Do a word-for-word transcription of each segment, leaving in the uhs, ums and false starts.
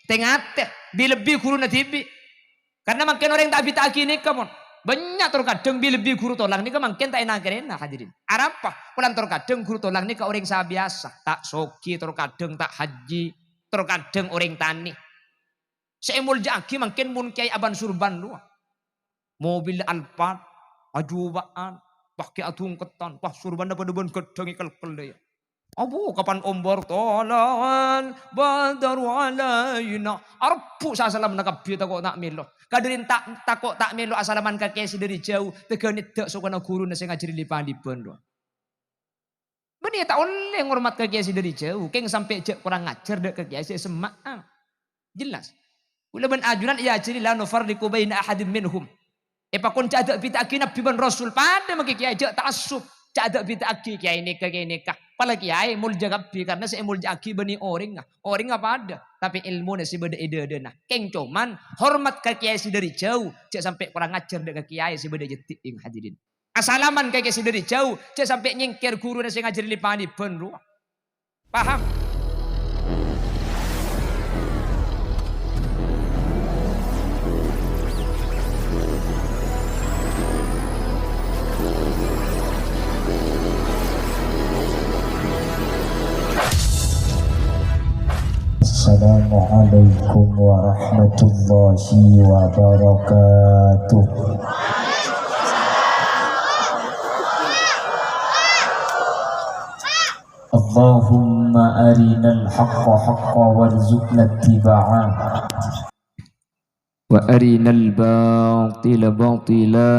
Tè-ngatè, bi-, lebbi ghuruna dhibi'. Karna mangkèn orèng ta' abita'aghi nèka, mon. Bânnya' tor kadhâng bi-, lebbi ghuru tolang nèka mangkèn ta' èna-kèrèna, hadirin. Arapa? Polana tor kadhâng ghuru tolang nèka orèng sabiyasa, ta' soghi, tor kadhâng ta' hajji, tor kadhâng orèng tanè. Sè èmolja'aghi mangkèn mon kèyaè abân surban rowa. Mobil Alphard, ajuba'an, pas kè adhungketan, pas surbanna padâ bân ghâddhâng èkel-kel, ya. Abu, kapan ombar, "Thala'al badru alaina." Arebbhu' sa-salamanna kabbhi tako' ta' mèlo. Kadhirin ta', tako' ta' mèlo asalaman ka kèyaè sè dhâri jhâu, tèghâ nèddhâ' sokona ghuruna sè ngajhâri lip-alipan rowa. Bânnè ta' ollè ngormat ka kèyaè sè dhâri jhâu, kèng sampè' jhâ' korang ajhâr dâ' ka kèyaè sè èsemma'a. Jelas. Kaulâ bân ajunan èajhâri la nufarriqu baina ahadin minhum. Èpakon jhâ' adâ' bita'aghi nabbhi bân rasul, padâ mangkè kèyaè, jhâ' ta'assub. Jhâ' adâ' bita'aghi kèyaè nèka, kèyaè nèka. Pala kèyaè molja kabbhi, karna sè èmolja'aghi bânnè orèngnga. Orèngnga padâ, tapè èlmona sè bâdâ è dâdâna. Kèng coman hormat ka kèyaè sè dhâri jhâu, jhâ' sampè' korang ajhâr dâ' ka kèyaè sè bâdâ è dhâddhi'eng, hadirin. Asalaman ka kèyaè sè dhâri jhâu, jhâ' sampè' nyèngkèr ghuruna sè ngajhâri lip-alipan rowa. Paham? Assalamualaikum warahmatullahi wabarakatuh. Allahumma arinal haqqa haqqa warzuqna ittiba'a. Wa arinal batila batila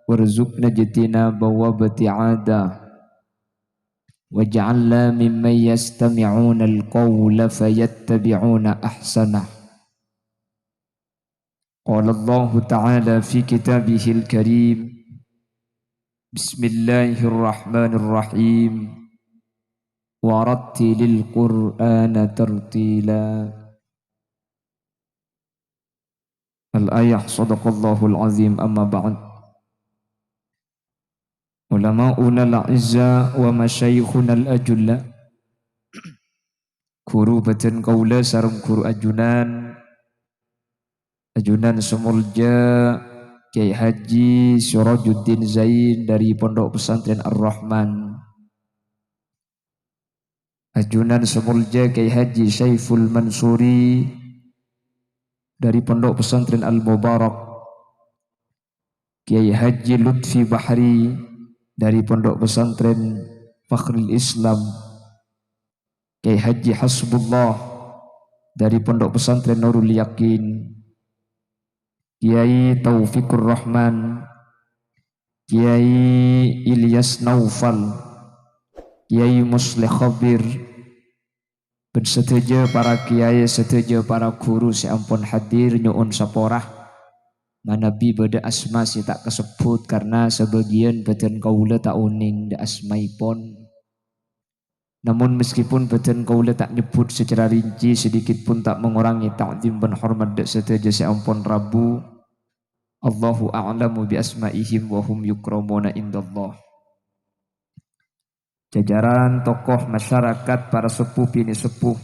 warzuqna ijtinaba wa ibti'ada. Waj'alna mimman yastami'unal qawla fayattabi'una ahsanah. Qala Allahu ta'ala fi kitabihil karim, "Bismillahirrahmanirrahim. Warattilil Qur'ana tartila." Al-ayah, sadaqallahul azim, amma ba'd. Ulama'unal a'izza wa masyayikhunal ajulla. Ghuru bhâdhân kaulâ sareng ghuru ajunan, ajunan sè molja Kyai Haji Sirajuddin Zain dari Pondok Pesantren Ar-Rahman. Ajunan sè molja Kyai Haji Saiful Mansuri dari Pondok Pesantren Al-Mubarak. Kyai Haji Lutfi Bahri dari Pondok Pesantren Fakhrul Islam, Kyai Haji Hasbullah dari Pondok Pesantren Nurul Yakin, Kyai Taufikur Rahman, Kyai Ilyas Naufal, Kyai Musleh Khabir, bân sadhâjâ para kyai, sadhâjâ para ghuru sè ampon hadir, nyo'on sapora. Manabi bâdâ asma sè ta' kasebbhut, karna sabâgiyân bhâdhân kaulâ ta' onèng dâ' asmaèpon. Namun, meskipun bhâdhân kaulâ ta' nyebbhut secara rinci, sedikit pun ta' mengurangi ta'zim bân hormat dâ' sadhâjâ sè ampon rabu. Allahu a'lamu bi asma'ihim wa hum yukramuna indallah. Jajaran tokoh masyarakat, para seppo binè' seppo.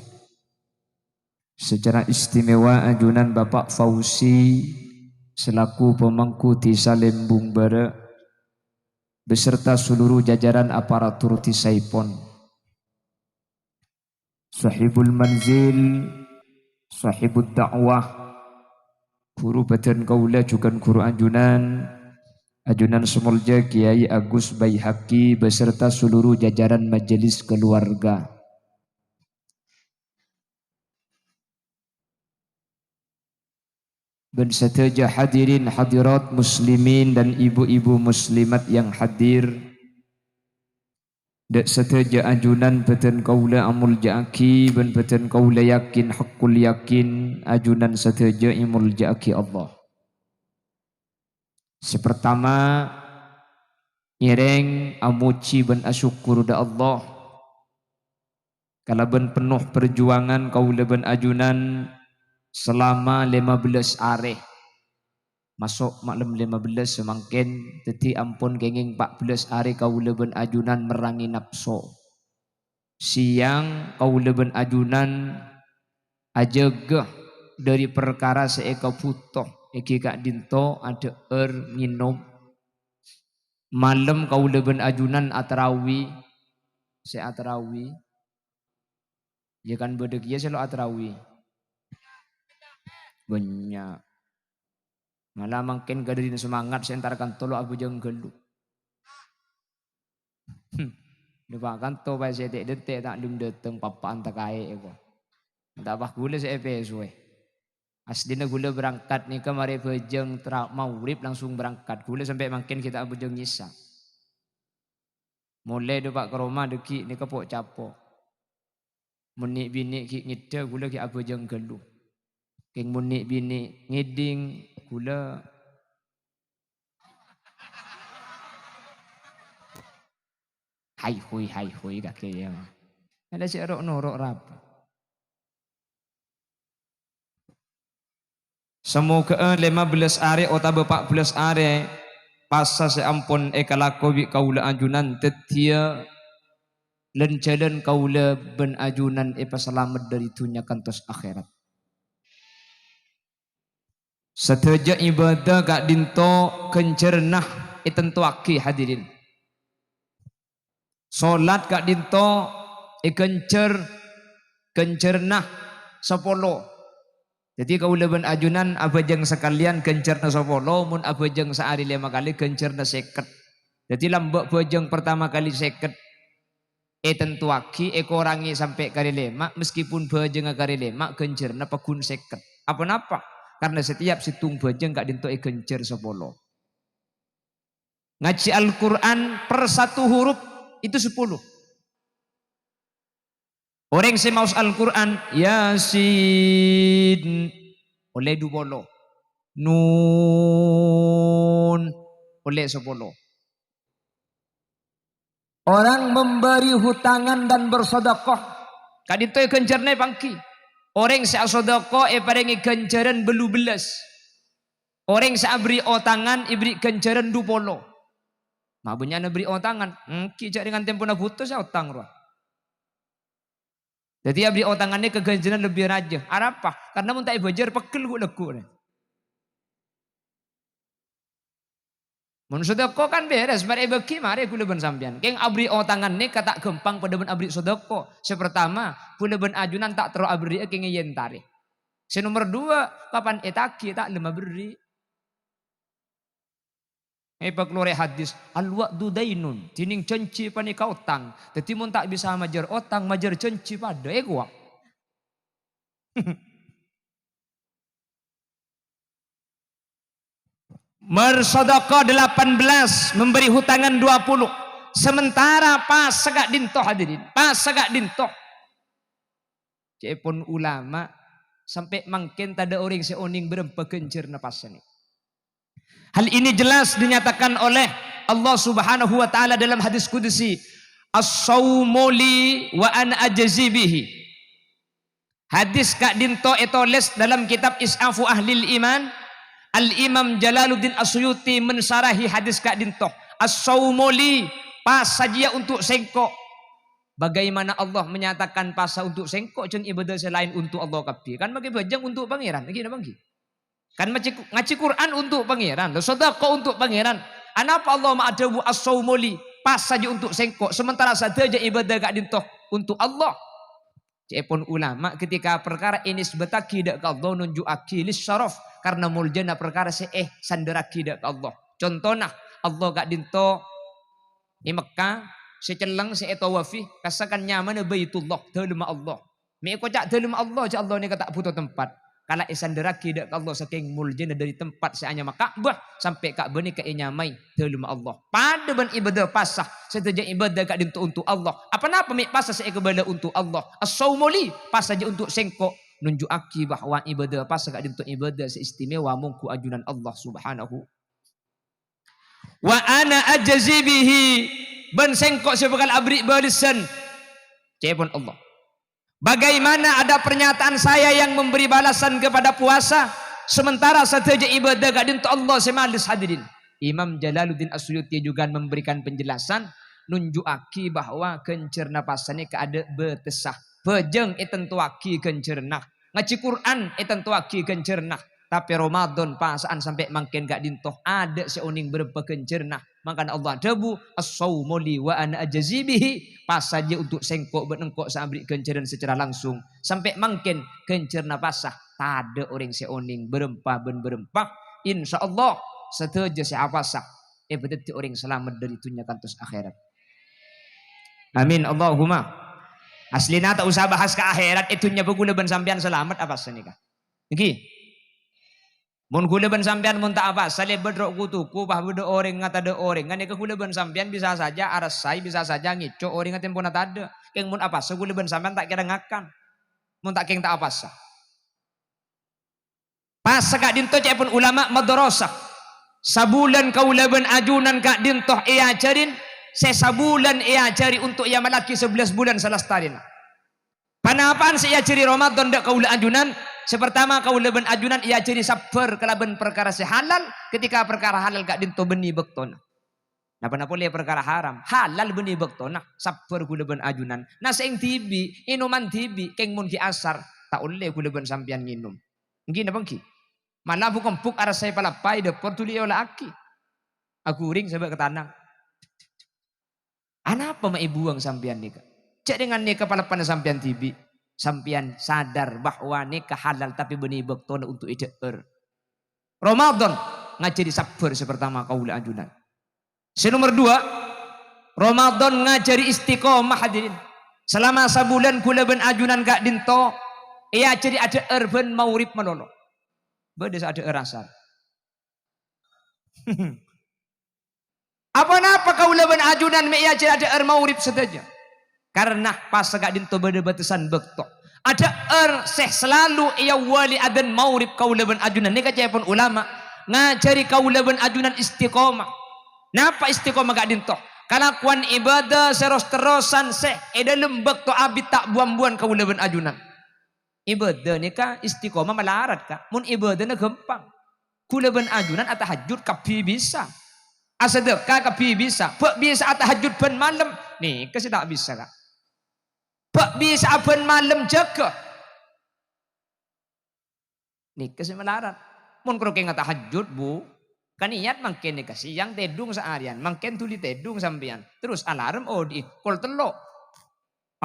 Secara istimewa ajunan Bapak Fauzi selaku pemangku Dhisa Lembung Bârâ' beserta seluruh jajaran aparatur dhisaèpon. Sahibul manzil, sahibud da'wah, ghuru bhâdhân kaulâ jhughân ghuru ajunan, ajunan sè molja Kyai Agus Baihaqi beserta seluruh jajaran majelis keluarga. Bân sadhâjâ hadirin hadirat muslimin dan ibu-ibu muslimat yang hadir. Dâ' sadhâjâ ajunan bhâdhân kaulâ amolja'aghi bân bhâdhân kaulâ yakin, haqqul yakin, ajunan sadhâjâ èmolja'aghi Allah. Sè partama, ngèrèng amojhi bân asokkor dâ' Allah. Kalabân penno' parjuwangan kaulâ bân ajunan salama lèma bellâs arè. Maso' malem lèma bellâs samangkèn, dhâddhi ampon kèngèng pa' bellâs arè kaulâ bân ajunan merrangè napso. Sèyang kaulâ bân ajunan Ajâgâ dhâri parkara sè èkabhuto, èngghi ka'dinto adhâ'âr ngènom. Malem kaulâ bân ajunan atarawi, sè atarawi, ya kan bâdâ kèya sè lo' atarawi. Bânnya'. Mala mangkèn kadhâddhiyân semangat sè entar kanto lo' abhâjâng ghâllu. Hmm. Dâpa' kanto paè sè tè'-dântè' ta' lem dâteng pappa'an takaè èko. Ta' pas ghulâ sè èpèsowè. Aslina ghulâ berangkat nèka marè bhâjâng tra-, maghrib langsung berangkat. Ghulâ sampè' mangkèn ghi' ta' abhâjâng Isya. Molè dâpa' ka roma dâggi' nèka po'-capo'. Mon nè'-binè' ghi' ngèdhâ, ghulâ ghi' abhâjâng ghâllu. Kèng mon nè'-binè' ngèdhing, ghulâ hai hui, hai hui kakè ya. Ada sè ro'-noro' rapa. Samoghâ'â lèma bellâs arè otabâ pa' bellâs arè pasa sè ampon èkalako bi' kaulâ ajunan dhâddhiyâ lan-jhâlân kaulâ bân ajunan èpasalamet dhâri dhunnya kantos akhèrat. Sadhâjâ ibâdâ ka'dinto ghânjhârânna ètantowaghi, hadirin. Solat ka'dinto èghânjhâr ghânjhârânna sapolo. Dhâddhi, kaulâ bân ajunan abhâjâng sakalèyan ghânjhârânna sapolo, mon abhâjâng saarè lèma kalè ghânjhârânna sèket. Dhâddhi, lambâ' bhâjâng partama kalè sèket ètantowaghi èkorangè sampè' karè lèma', meskipun bhâjângnga karè lèma', ghânjhârânna paggun sèket. Aponapa? Karna setiap sèttong bhâjâng ka'dinto èghânjhâr sapolo. Ngajhi Al-Qur'an per satu huruf itu sepuluh. Orèng sè maos Al-Qur'an, Yasin, ollè dupolo. Nun, ollè sapolo. Orang memberi hutangan dan bersedekah. Ka'dinto ghânjhârânna èpangghi. Orèng sè asodako èparèngè ghânjhârân bâllu bellâs. Orèng sè aberri' otangan èberri' ghânjhârân dupolo. Ma' bânnya'na berri' otangan, ènggi jhâ' rèng tempona bhuto sè otang rowa. Dhâddhi aberri' otangan nèka ghânjhârân lebbi rajâ. Arapa? Karna mon ta' èbâjâr, pegghel ghu'-lagghu' rè. Mon sodako kan bherres, marè èbâghi, marè ghulâ bân sampèyan. Kèng aberri' otangan nèka ta' ghâmpang padâ bân aberri' sodako. Sè partama, ghulâ bân ajunan ta' terro aberri'â kèngèng èyentarè. Sè nomer duwâ', kapan ètagi ta' lem aberri'. Èpakalorè hadis, "Al-wa'du dainun," dhinèng jhânjhi panèka otang. Dhâddhi mon ta' bisa majâr otang, majâr jhânjhi padâ, èkowa. Bersedekah delapan belas, memberi hutangan dua puluh. Sementara pasa ka'dinto, hadirin, pasa ka'dinto. Ca'èpon ulama, sampè' mangkèn tadâ' orèng sè onèng bârâmpa ghânjhârânna pasa nè. Hal ini jelas dinyatakan oleh Allah Subhanahu wa Ta'ala dalam hadis qudsi, "As-saumu li wa ana ajzi bihi." Hadis ka'dinto ètolès dalam kitab Is'afu Ahlil Iman. Al-Imam Jalaluddin As-Suyuti mensarahi hadis ka'dinto, "As-saumu li, pasa jiyâ untuk sèngko'." Bagaimana Allah menyatakan pasa untuk sèngko', jhân ibâdâ sè laèn untuk Allah kabbhi? Kan makè bhâjâng untuk Pangèran, ènggi napa ènggi? Kan maca-, ngajhi Qur'an untuk Pangèran, lho, sodako untuk Pangèran. Anapa Allah ma' adhâbu, "As-saumu li, pasa jiyâ untuk sèngko'," sementara sadhâjâ ibâdâ ka'dinto untuk Allah? Ca'èpon ulama, ketika parkara ènisbataghi dâ' ka Allah, nonjhu'aghi lis-syaraf, karna moljâna parkara sè èsandhârraghi dâ' ka Allah. Contona, Allah ka'dinto è Mekkah, sè celleng sè ètawafi, kasakan nyamana Baitullah, dâlemma Allah. Mè' èkoca' dâlemma Allah, jâ' Allah nèka ta' bhuto tempat. Kala èsandhârraghi dâ' ka Allah sakèng moljâna dhâri tempat sè anyama Ka'bah, sampè' Ka'bah nèka ènyamaè dâlemma Allah. Padâ bân ibâdâ pasa, sadhâjâ ibâdâ ka'dinto untuk Allah. Aponapa mè' pasa sè èkabâlâ untuk Allah? "As-saumu li, pasa jiyâ untuk sèngko'." Nonjhu'aghi bahwa ibâdâ pasa ka'dinto ibâdâ sè istimewa mongghu ajunan Allah Subhanahu. "Wa ana ajzi bihi," bân sèngko' sè bhâkal aberri' bâlessan. Ca'èpon Allah. Bagaimana ada pernyataan saya yang memberi balasan kepada puasa, sementara sadhâjâ ibâdâ ka'dinto Allah sè malès, hadirin? Imam Jalaluddin As-Suyuti jhughân memberikan penjelasan, nonjhu'aghi bahwa ghânjhârânna pasa nèka adâ' bâtessa. Bhâjâng ètantowaghi ghânjhârânna. Ngajhi Qur'an ètantowaghi ghânjhârânna, tapè Ramadan pasa'an sampè' mangkèn ka'dinto adâ' sè onèng bârâmpa ghânjhârânna. Mangkana Allah adhâbu, "As-saumu li wa ana ajzi bihi." Pasa jiyâ untuk sèngko' bân engko' sè aberri' ghânjhârân secara langsung. Sampè' mangkèn ghânjhârânna pasa tadâ' orèng sè onèng bârâmpa bân bârâmpa. Insyaallah sadhâjâ sè apasa èpadhâddhi orèng salamet dâri dhunnya kantos akhèrat. Amin, Allahumma. Aslina ta' osa bahas ka akhèrat, è dhunnya bhâ kaulâ bân sampèyan salamet apasa nèka? Èngghi. Mon kaulâ bân sampèyan mon ta' apasa, lèbât ro'-, ku-, toko, pas bâdâ orèng ngatadâ' orèng, kan nèka kaulâ bân sampèyan bisa saja aressai, bisa saja ngèco' orèngnga tempona tadâ'. Kèng mon apasa kaulâ bân sampèyan ta' kèra ngakan. Mon ta' kèng ta' apasa. Pasa ka'dinto ca'èpon ulama madrasah. Sabulân kaulâ bân ajunan ka'dinto èajhâri, sè sabulân èajhâri untuk èamallaghi sabellâs bulân salastarèna. Ponapa'an sè èajhâri Ramadan dâ' kaulâ ajunan? Sè partama, kaulâ bân ajunan èajhâri sabbhâr kalabân parkara sè halal, ketika parkara halal ka'dinto bânnè bâktona. Napa-napa polè parkara haram, halal bânnè bâktona, sabbhâr kaulâ bân ajunan. Nasè'èng dhibi', ènoman dhibi', kèng mon ghi' asar, ta' ollè kaulâ bân sampèyan ngènom. Èngghi napa èngghi? Mala buk-embuk aressai palappa è dâpor dhuli èola'aghi. Aghuring sabâ' ka tana. Anapa ma' èbuwâng sampèyan nèka? Jhâ' dengan nèka palappana sampèyan dhibi'. Sampèyan sadar bahwa nèka halal tapè bânnè bâktona untuk èdhâ'âr. Ramadan ngajhâri sabbhâr sè partama kaulâ ajunan. Sè nomer duwâ', Ramadan ngajhâri istiqomah, hadirin. Salama sabulân kaulâ bân ajunan ka'dinto èajhâri adhâ'âr bân maghrib malolo. Bâdâ sè adhâ'âr asar. Apa napa kaulâ bân ajunan mè' èajhâri adhâ'âr maghrib sadhâjâ? Karna pas ka'dinto bâdâ bâtesan bâkto. Adhâ'âr sè salalu èawwali adzan maghrib kaulâ bân ajunan nèka ca'èpon ulama ngajhâri kaulâ bân ajunan istiqomah. Napa istiqomah ka'dinto? Kalakowan ibadah sè ros-terrosan sè è dâlem bâkto abit ta' bu-ambuwân kaulâ bân ajunan. Ibadah nèka istiqomah malarat, Ka'. Mon ibadahna ghâmpang. Kaulâ bân ajunan atahajjud kabbhi bisa. Asadhâka kabbhi bisa. Bâ' bisa atahajjud bân malem. Nèka sè ta' bisa, Ka'. Bâ' bisa'a bân malem jâgâ. Nèka sè malarat. Mon karo kèng atahajjud, Bu, kaniyat mangkèn nèka sèyang tèdung saarèyan, mangkèn dhuli tèdung sampèyan. Terros alarm odi'i, kol tello'.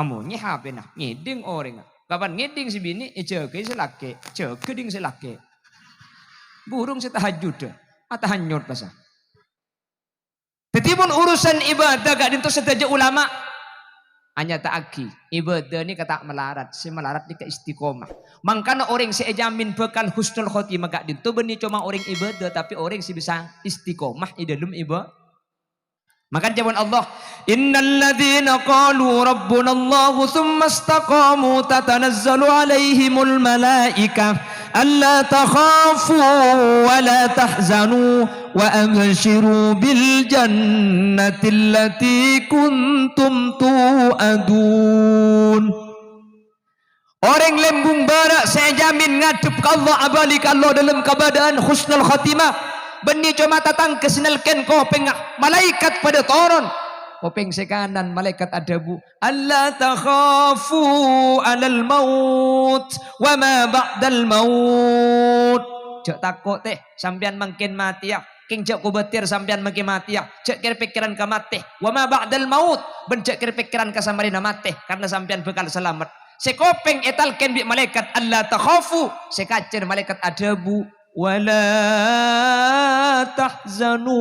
Amonyè H P-na, ngèdhing orèngnga. Kapan ngèdhing sè binè', èjâgâi sè lakè', jâgâ dhing sè lakè'. Burung sè tahajjudda, atahanyut pasa. Dhâddhi, mon urusan ibadah ka'dinto sadhâjâ ulama anyata'aghi, ibadah nèka ta' malarat, sè malarat nèka istiqomah. Mangkana orèng sè èjamin bhâkal husnul khotimah ka'dinto bânnè coma orèng ibadah, tapè orèng sè bisa istiqomah è dâlem iba-, Maka ca'èpon Allah, "Innal ladzina qalu rabbunallahu tsumma istaqamu tatanazzalu 'alaihimul malaikah alla takhafu wa la tahzanu wa absyiru bil jannati allati kuntum tu'adun." Orèng lèmbung bârâ' sè èjamin ngadhep ka Allah, abâli ka Allah dâlem kabâdâ'ân husnul khotimah. Bânnè coma tatangka sè nèlkèn kopèngnga, malaèkat padâ toron. Kopèng sè kanan malaèkat adhâbu, "Alla takhafu 'alal maut wa ma ba'dal maut." Jhâ' tako', tè, sampèyan mangkèn matèya. Kèng jhâ' kobâtèr sampèyan mangkèn matèya. Jhâ' kèr-pèkkèran ka matè. Wa ma ba'dal maut. Bân jhâ' kèr-pèkkèran ka samarèna matè. Karna sampèyan bhâkal salamet. Sè kopèng ètalkèn bi' malaèkat, "Alla takhafu." Sè kacèr malaèkat adhâbu, "Wa la tahzanu."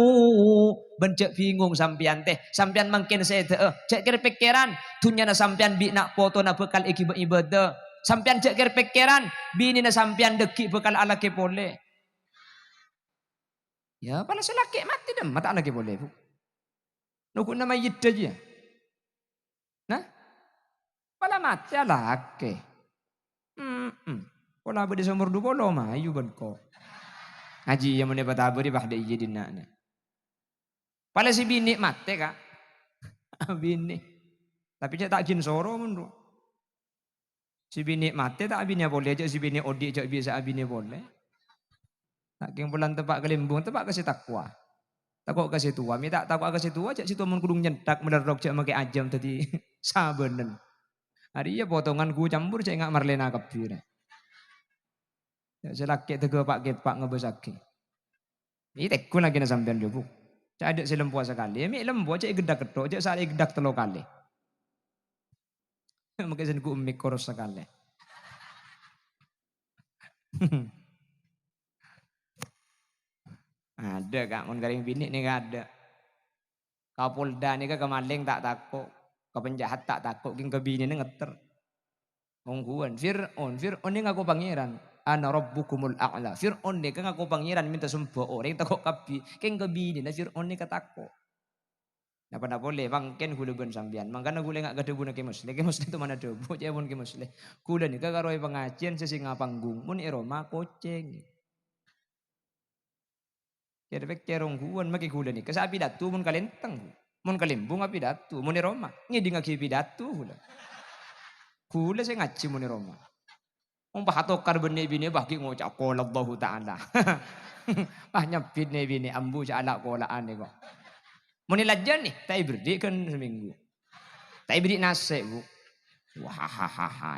Bân jhâ' bhingong sampèyan, tè. Sampèyan mangkèn sèdhâ'â. Jhâ' kèr-pèkkèran. Dhunnyana sampèyan bi' na' potona bhâkal èghibâ ibâdâ. Sampèyan jhâ' kèr-pèkkèran. Binèna sampèyan dhâggi' bhâkal alakè polè. Ya, pala sè lakè' matè dâmma ta' alakè polè, Bu. Noggu'na mayyidda jiyâ. Nah? Pala matè alakè. Mm-mm. Pola bâdâ somor du polo mayu bân ko. Ngajhi ya mon èpatabâri bâh dâ' iyâ dinna'. Pala sè binè' matè, Ka'. Binè'. Tapè jhâ' ta' jin soro mon ro. Sè binè' matè ta' abinèya polè, jhâ' sè binè' odi' jhâ' bisa abinè polè. Ta' kèng polana teppa' ka lèmbung, teppa' ka sè tako'. Tako' ka sè towa, mè' ta' tako' ka sè towa, jhâ' sè towa mon kodhung nyenthak malerrok jhâ' makè ajâm dhâddhi sabânan. Arèya potongan ghu campur jhâ' enga' marlèna kabbhi rè. Ya, sè lakè' tèghâ pa'-kèpa' ngabâsaghi. Iyâ, tèghu lagina sampèyan, jhâ', Bu. Jhâ' adâ' sè lempowa sakalè. Mè' lempo, jhâ' ègheddhâk ketthok, jhâ' sarè ègheddhâk tello kalè. Mangkè sè nèghu' mè' koros sakalè. Adâ', Ka', mon ka rèng binè' nèka adâ'. Kapolda nèka ka malèng ta' tako', ka penjahat ta' tako', kèng ka binèna ngetter. Ongghuwân, Fir'aun, Fir'aun nè ngako pangèran, "Ana rabbukumul a'la." Fir'aun nèka ngako pangèran, mènta semba orèng tako' kabbhi, kèng ka binèna Fir'aun nèka tako'. Napa-napa polè, mangkèn ghulâ bân sampèyan. Mangkana ghulâ nga' ka dhâbuna Kè Musleh. Kè Musleh toman adhâbu, ca'èpon Kè Musleh. Ghulâ nèka karè pangajiyân sè sènga' panggung. Mon è roma, kocèng. Kèr-pèkkèr ongghuwân, makè ghulâ nèka sè apidato mon kalèntèng. Mon kalèmbung apidato, mon è roma, ngèdingngaghi pidato ghulâ. Ghulâ sè ngajhi mon è roma. Mon pas atokar bân nè-binè, pas ghi' ngoca', "Qala Allahu Ta'ala." Pas nyebbit nè-binè, ambu sè ala-kola'an nèko. Mon è lajân nè, ta' èberri' kan seminggu. Ta' èberri' nasè', Bu. Wah, ha, ha, ha, ha.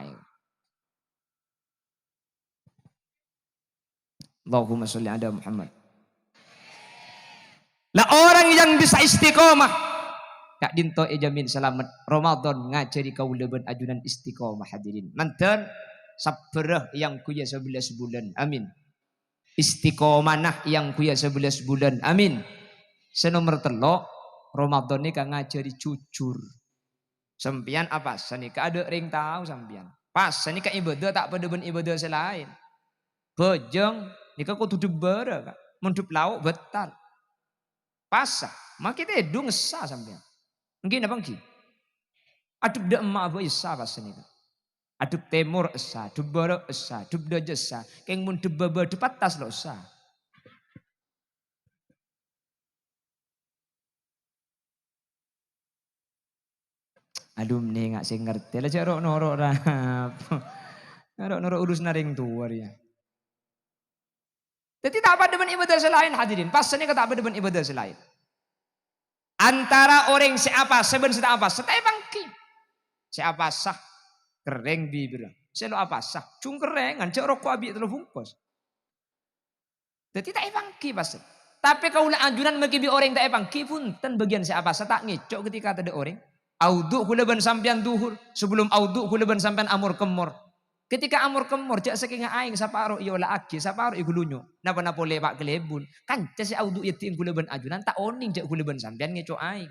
Allahumma sholli ala Muhammad. Lah, orang yang bisa istiqomah, ka'dinto èjamin salamet. Ramadan ngajhâri kaulâ bân ajunan istiqomah, hadirin. Manten, sabbhârâ èyangghuya sabellâs bulân. Amin. Istiqomana èyangghuya sabellâs bulân. Amin. Sè nomer tello', Ramadan nèka ngajhâri jujur. Sampèyan apasa nèka adâ' rèng tao sampèyan. Pasa nèka ibâdâ ta' padâ bân ibâdâ sè laèn. Bhâjâng nèka kodhu dhâbbhârâ, Ka'. Mon dhâb lao' bâtal. Pasa, makè tèdung essa sampèyan. Èngghi napa èngghi? Adhâb dâ' emma' bhâi essa pasa nèka. Adhâb tèmor essa, dhâb bârâ' essa, dhâb dâjâ essa. Kèng mon dhâb bâbâ dhâb attas lo' essa. Alumni nga' sè ngartè, la jhâ' ro'-noro' ra. Ro'-noro' urusanna rèng towa rèya. Dhâddhi ta' padâ bân ibâdâ sè laèn, hadirin. Pasa nèka ta' padâ bân ibâdâ sè laèn. Antara orèng sè apasa bân sè ta' apasa, ta' èpangghi. Sè apasa, kerrèng bibirra. Sè lo' apasa, jhung kerrèngan, jhâ' roko' abi' tello bungkos. Dhâddhi ta' èpangghi pasa. Tapè kaulâ ajunan makè bi' orèng ta' èpangghi, bhunten bâgiyân sè apasa ta' ngèco' ketika tadâ' orèng. Audhu' kaulâ bân sampèyan dhuhur, sabellum audhu' kaulâ bân sampèyan amor-kemmor. Ketika amor-kemmor, jhâ' sakènga aèng saparo èola'aghi, saparo èghulunyo'. Napa-napa polè pa' kalèbun. Kanca sè audhu' èyadhi'in kaulâ bân ajunan ta' onèng jhâ' kaulâ bân sampèyan ngèco' aèng.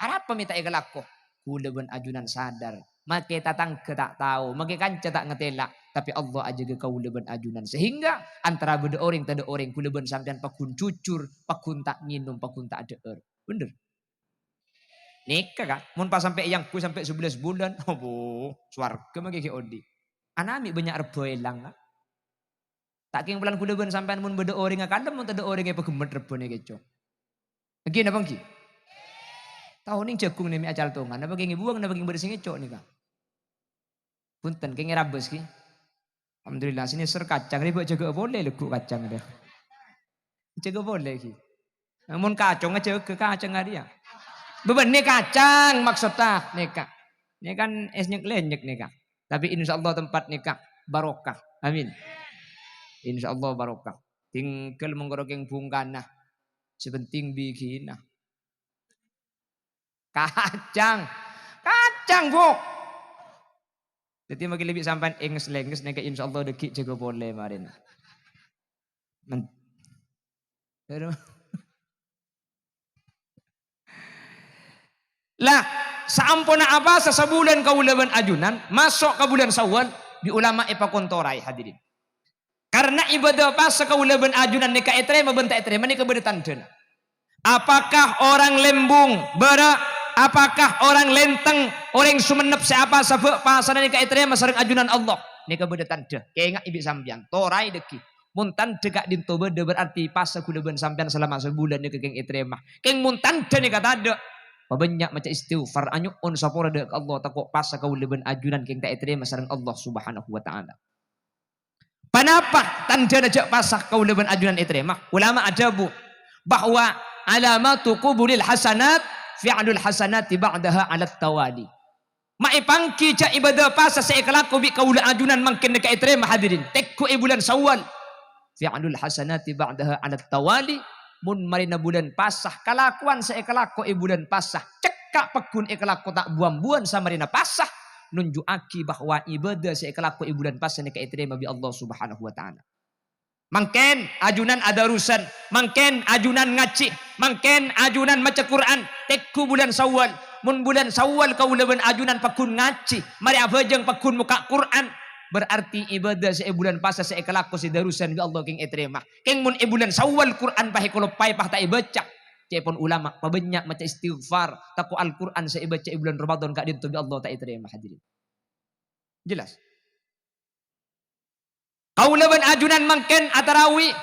Arapa mè' ta' èkalako? Kaulâ bân ajunan sadar. Makè tatangghâ ta' tao, makè kanca ta' ngatèla', tapè Allah ajâgâ kaulâ bân ajunan. Sehingga antara bâdâ orèng tadâ' orèng, kaulâ bân sampèyan pagghun jujur, pagghun ta' ngènom, pagghun ta' adhâ'âr. Bhender? Nèka, Ka', mon pas sampè' èyangghuy sampè' sabellâs bulân, obo, sowarghâ makè ghi' odi'. Ana' mè' bânnya' rebbhâ èlang, Ka'. Ta' kèng polana kaulâ bân sampèyan mon bâdâ orèng akalem, mon tadâ' orèng èpaghemmet rebbhâna kèco'. Èngghi napa èngghi? Ta' onèng jhâghung nè mè' acaltongan, napa kèng èbuwâng, napa kèng bâdâ sè ngèco' nèka? Bhunten, kèng èrabâs ghi. Alhamdulillah, sè nèser kacang rèya jâgâ polè lagghu' kacang rèya. Jâgâ polè ghi. Mon kacong jâgâ kacang arèya. Bâbânnè kacang maksodda nèka. Nèka kan èsnyèk-lènyèk nèka. Tapè insyaallah tempat nèka barokah. Amin. Insyaallah barokah. Tinggal mongkoro kèng bungkana. Sè penting bighina. Kacang. Kacang, Bu. Dhâddhi makè lebbi sampèyan ènges-lènges nèka insyaallah dâgghi' jâgâ polè marèna. Men-, Lah, saamponna apasa sabulân kaulâ bân ajunan, maso' ka bulân Syawal, bi' ulama èpakontoraè, hadirin. Karna ibâdâ pasa kaulâ bân ajunan nèka ètarèma bân ta' ètarèma nèka bâdâ tandhâna. Apakah orang Lembung, Bârâ', apakah orang Lenteng, orèng Songennep sè apasa bâ' pasana nèka ètarèma sareng ajunan Allah? Nèka bâdâ tandhâ. Kaènga'è bi' sampèyan, toraè dâgghi'. Mon tandhâ ka'dinto bâdâ, berarti pasa kaulâ bân sampèyan salama sabulân nèka kèng ètarèma. Kèng mon tandhâ nèka tadâ', pabânnya' maca istighfar, anyo'on sapora dâ' ka Allah, tako' pasa kaulâ bân ajunan kèng ta' ètarèma sareng Allah Subhanahu wa Ta'ala. Ponapa tandhâna jhâ' pasa kaulâ bân ajunan ètarèma? Ulama adhâbu bahwa alamatu qubulil hasanat fi'lul hasanati ba'daha 'alat tawali. Ma' èpangghi jhâ' ibâdâ pasa sè èkalako bi' kaulâ ajunan mangkèn nèka ètarèma, hadirin. Tèngghu è bulân Syawal. Fi'lul hasanati ba'daha 'alat tawali. Mon marèna bulân pasa, kalakowan sè èkalako è bulân pasa, cekka' pagghun èkalako ta' bu-ambuwân samarèna pasa, nunju'aghi bahwa ibadah sè èkalako è bulân pasa nèka ètarèma bi' Allah Subhanahu wa Ta'ala. Mangkèn ajunan adarusan, mangkèn ajunan ngajhi, mangkèn ajunan maca Qur'an, tengghu bulân Syawal. Mon bulân Syawal kaulâ bân ajunan pagghun ngajhi, marè abhâjâng pagghun mokka' Qur'an, berarti ibadah sè è bulân pasa sè èkalako sè darusan bi' Allah kèng ètarèma. Kèng mon è bulân Syawal Qur'an pas èkaloppaè, pas ta' èbâca. Ca'èpon ulama, pabânnya' maca istighfar, tako' Al-Qur'an sè èbâca è bulân Ramadan ka'dinto bi' Allah ta' ètarèma, hadirin. Jelas? Kaulâ bân ajunan mangkèn atarawi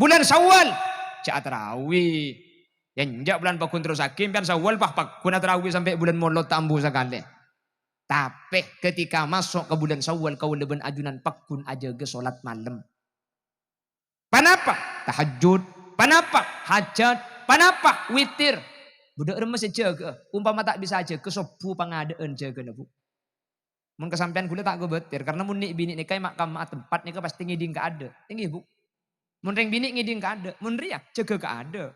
bulân Syawal. Jhâ' atarawi. Yâ, enjâ' bulân pagghun terrossaghi, sampèyan Syawal, pas pagghun atarawi sampè' bulân Molod ta' ambu sakalè. Tapè ketika maso' ka bulân Syawal, kaulâ bân ajunan pagghun ajâgâ sholat malem. Ponapa? Tahajjud. Ponapa? Hajat. Ponapa? Witir. Bâdâ remma sè jâgâ'â. Ompama ta' bisa ajâgâ, sobbhu pangadâ'ân jâgâna, Bu. Mon ka sampèyan ghulâ ta' kobâtèr, karna mon nè'-binè' nèka è ma'-kamma'a tempat nèka pastè ngèdhing kaadâ'. Èngghi, Bu? Mon rèng binè' ngèdhing kaadâ', mon rèya jâgâ kaadâ'.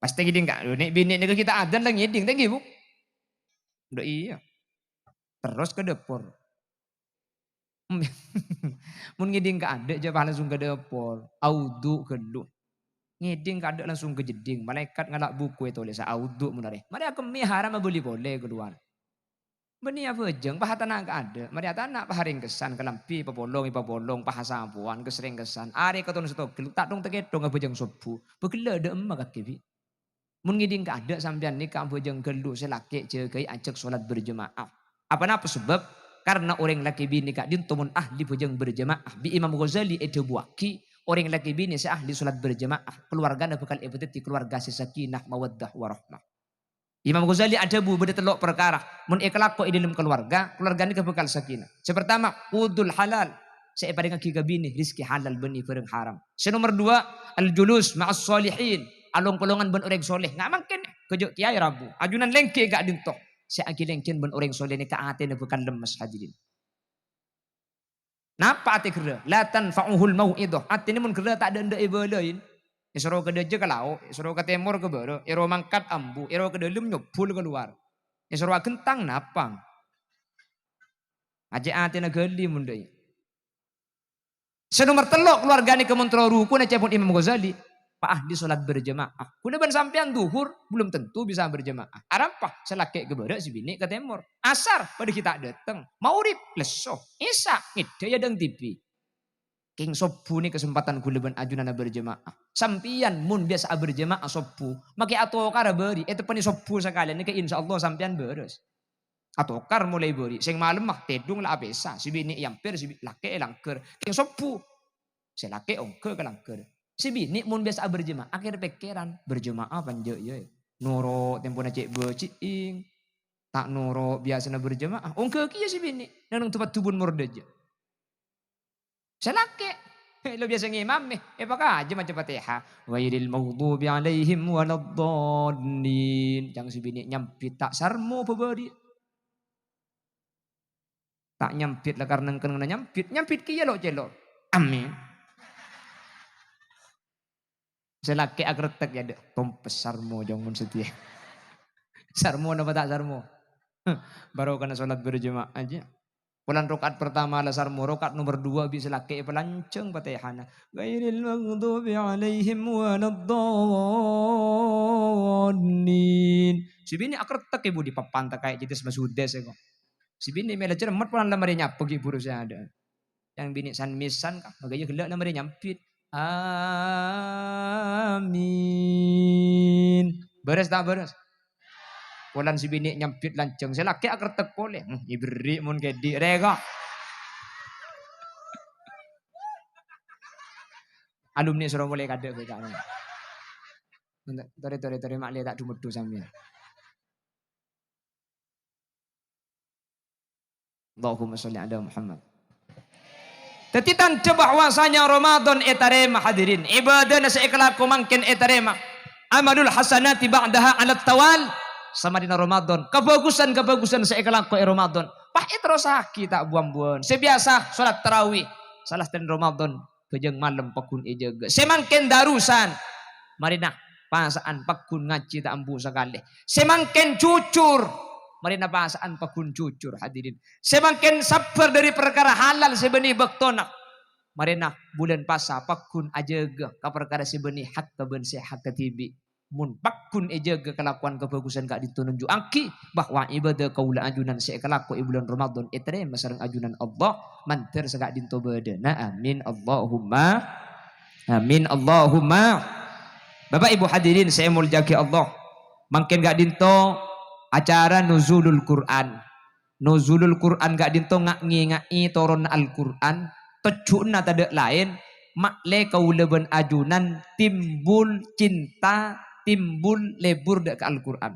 Pastè ngèdhing kaadâ'. Nè'-binè' nèka ghi' ta' adzan la ngèdhing, ta' èngghi, Bu? Dâ' iyâ. Terros ka dâpor. Mon ngèdhing kaadâ', jhâ' pas langsung ka dâpor. Awudu' ghâllu. Ngèdhing kaadâ' langsung ka jeddhing. Malaèkat ngala' buku ètolèsa awudu' mon arè. Marè akemmè haram abâli polè kalowar. Bânnè abhâjâng, pas atana' kaadâ'. Marè atana' pas arèngkessan, kalambhi papolong, èpapolong, pas asapowan, kas-rèngkessan. Arè katon sè togel, ta' tong-takètong abhâjâng sobbhu. Bâghellâ' dâ' emma kakè bi'. Mon ngèdhing kaadâ' sampèyan nèka abhâjâng ghâllu sè lakè' jâgâi ajâk sholat berjamaah. Aponapa sabâb? Karna orèng lakè binè ka'dinto mon ahli bhâjâng berjamaah. Bi' Imam Ghazali èdhâbuwâghi, orèng lakè binè sè ahli sholat berjamaah, kalowargana bhâkal èpadhâddhi kalowarga sè sakinah, mawaddah, warahmah. Imam Ghazali adhâbu bâdâ tello' parkara, mon èkalako è dâlem kalowarga, kalowarga nèka bhâkal sakinah. Sè partama, qutun halal, sè èparèngaghi ka binè, rejhekkè halal bânnè bhârâng haram. Sè nomer duwâ', al-julus ma'as shalihin, along-polongan bân orèng sholeh. Nga' mangkèn, ghâjâ' kèyaè rabu. Ajunan lèngghi ka'dinto. Sè aghi-lèngghi bân orèng sholeh nèka atèna bhâkal lemmes, hadirin. Napa atè ghârrâ? La tanfa'uhul mau'idhah. Atèna mon ghârrâ ta' dâ'-endâ' èbâlâi. Èsoro ka dâjâ ka lao', èsoro ka tèmor ka bârâ', èro mangkat ambu, èro ka dâlem nyobbhul kalowar. Èsoro aghentang napang. Ajjhâ' atèna ghâli mon dâi. Sè nomer tello', kalowarga nèka mon terro rukun, ca'èpon Imam Ghazali, pas ahli sholat berjamaah. Ghulâ bân sampèyan dhuhur belum tentu bisa berjamaah. Arapa? Sè lakè' ka bârâ', sè binè' ka tèmor. Asar, padâ ghi' ta' dâteng. Maghrib, lesso. Isya, ngèdhâ è adâ'na TV. Kèng sobbhu nèka kasempadhân ghulâ bân ajunanna berjamaah. Sampèyan mon biyasa'a berjamaah sobbhu, makè atokara bâri', èteppa'è sobbhu sakalèyan nèka, insyaallah sampèyan bârâs. Atokar molaè bâri', sè malemma tèdung la apèsa, sè binè' è ambhâr, sè bi-, lakè' è langghâr. Kèng sobbhu, sè lakè' ongghâ ka langghâr. Sè binè' mon biyasa'a berjamaah, kèr-pèkkèran, berjamaah apa enjâ' iyâ? Noro' tempona cè' bâji'ing, ta' noro' biyasana berjamaah, ongghâ kèya sè binè', neng-enneng du-paddubun mor dâjâ. Sè lakè', eh, lo biyasa ngimamè, èpakajâ maca Fatihah. Ghairil maghdubi alaihim waladdallin. Jhâng sè binè' nyambit ta' sarmo bâbâri'. Ta' nyambit la karna kennengnganna nyambit, nyambit kèya lo'-cèlo'. Amin. Sè lakè' akrettek, yâ, dâ', tompes sarmo, jhâng mon satèya. Sarmo napa ta' sarmo? Barokana sholat berjamaah jiyâ. Polana rakaat pertama la sarmo, rakaat nomer duwâ' bi' sè lakè' èpalanjhâng Fatihana. Ghairil maghdubi alaihim waladdallin. Sè binè' akrettek è budi papan ta' kaè jhâ' masudes kok. Sè binè' mè' la cermet polana la marè nyapa ghi' buru sè adâ'. Yang binè' san-mèsan, ka, magâyâ ghellâ' la marè nyambit. Amin. Bârâs ta' bârâs? Polana sè binè' nyambit lanjhâng, sè lakè' akrettek polè. Hmm, èberri' mon kèdhi', rèko. Alumni soro molè kadâ' bhâi ka'na. Torè, torè, torè, ma'lè ta' du-meddu sampèyan. Allahumma sholli ala Muhammad. Dhâddhi tandhâ bahwasanya Ramadan ètarèma, hadirin. Ibadana sè èkalako mangkèn ètarèma. Amalul hasanati ba'daha 'alat tawal. Samarèna Ramadan, kabhâghusân-kabhâghusân sè èkalako è Ramadan, pas èterrossaghi ta' bu-ambuwân. Sè biyasa sholat tarawih, Salastarèn Ramadan, bhâjâng malem pagghun èjâgâ. Sè mangkèn darusan, marèna pasa'an pagghun ngajhi ta' ambu sakalè. Sè mangkèn jujur, marèna pasa'an pagghun jujur, hadirin. Sè mangkèn sabbhâr dhâri parkara halal sè bânnè bâktona, marèna bulân pasa pagghun ajâgâ ka parkara sè bânnè hakka bân sè hakka dhibi'. Mon pagghun èjâgâ kalakowan kabhâghusân ka'dinto nunju'aghi bahwa ibadah kaulâ ajunan sè èkalako è bulân Ramadan ètarèma sareng ajunan Allah, mandhâr saka'dinto bâdâna. Amin, Allahumma amin, Allahumma. Bapak Ibu hadirin sè èmoljâ'aghi Allah, mangkèn ka'dinto acara Nuzulul Quran. Nuzulul Quran ka'dinto nga-, ngènga'è toronna Al-Quran, tojjhuna tadâ' laèn, ma'lè kaulâ bân ajunan timbul cinta, timbul lebur dâ' ka Al-Quran.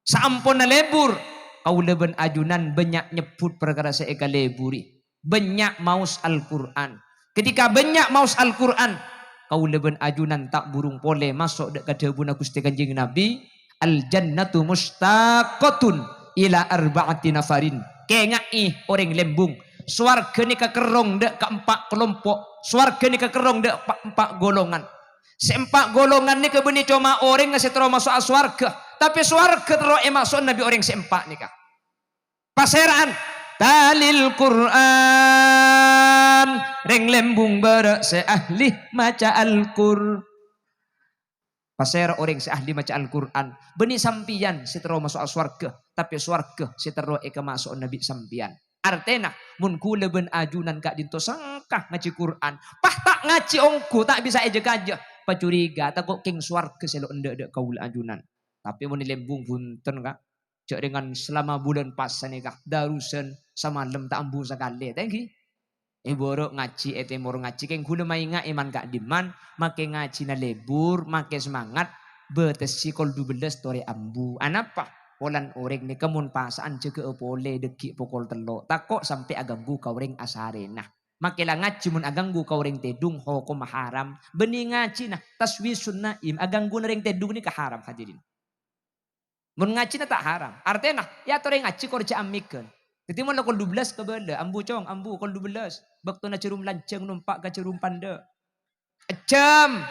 Saamponna lebur, kaulâ bân ajunan bânnya' nyebbhut parkara sè èkaleburi, bânnya' maos Al-Quran. Ketika bânnya' maos Al-Quran, kaulâ bân ajunan ta' burung polè maso' dâ' ka dhâbuna Ghustè Kanjeng Nabi, "Al-jannatu musytaqatun ila arba'ati nafarin." Kènga'è orèng Lembung, sowarghâ nèka kerrong dâ' ka empa' kalompo', sowarghâ nèka kerrong dâ' pa-, empa' golongan. Sè empa' golongan nèka bânnè coma orèng sè terro maso'a sowarghâ, tapè sowarghâ terro èmaso'ana bi' orèng sè empa' nèka. Pasèra'an? Talil Qur'an. Rèng Lembung bârâ' sè ahli maca Al-Qur. Pasèra orèng sè ahli maca Al-Qur'an? Bânnè sampèyan sè terro maso'a sowarghâ, tapè sowarghâ sè terro èkamaso'ana bi' sampèyan. Artèna, mon kaulâ bân ajunan ka'dinto sengka ngajhi Qur'an, pas ta' ngajhi ongghu ta' bisa èjâ-kajâ, pacuriga tako' kèng sowarghâ sè lo' endâ' dâ' kaulâ ajunan. Tapè mon è Lembung bhunten, Ka'. Jhâ' rèngan salama bulân pasa nèka, darusan samalem ta' ambu sakalè, ta' ènggi? Èbârâ' ngajhi, è tèmor ngajhi, kèng ghulâ maènga' è man ka'dimman, makè ngajhina lebur, makè semangat, bâtessè kol dubellâs torè ambu. Anapa? Polana orèng nèka mon pasa'an jâgâ'â polè dâggi' pokol tello', tako' sampè' aganggu ka orèng asarèna. Makè la ngajhi mon aganggu ka orèng tèdung, hokomma haram. Bânnè ngajhina taswisun naim, agangguna orèng tèdung nèka haram, hadirin. Mon ngajhina ta' haram. Artèna, èyatorè ngajhi kor jhâ' ammèghân. Dhâddhi mon la kol dubellâs kabâlâ, ambu, Cong, ambu, kol dubellâs. Bâktona jhârum lanjhâng nompa' ka jhârum pandâ'. Ejjhâm.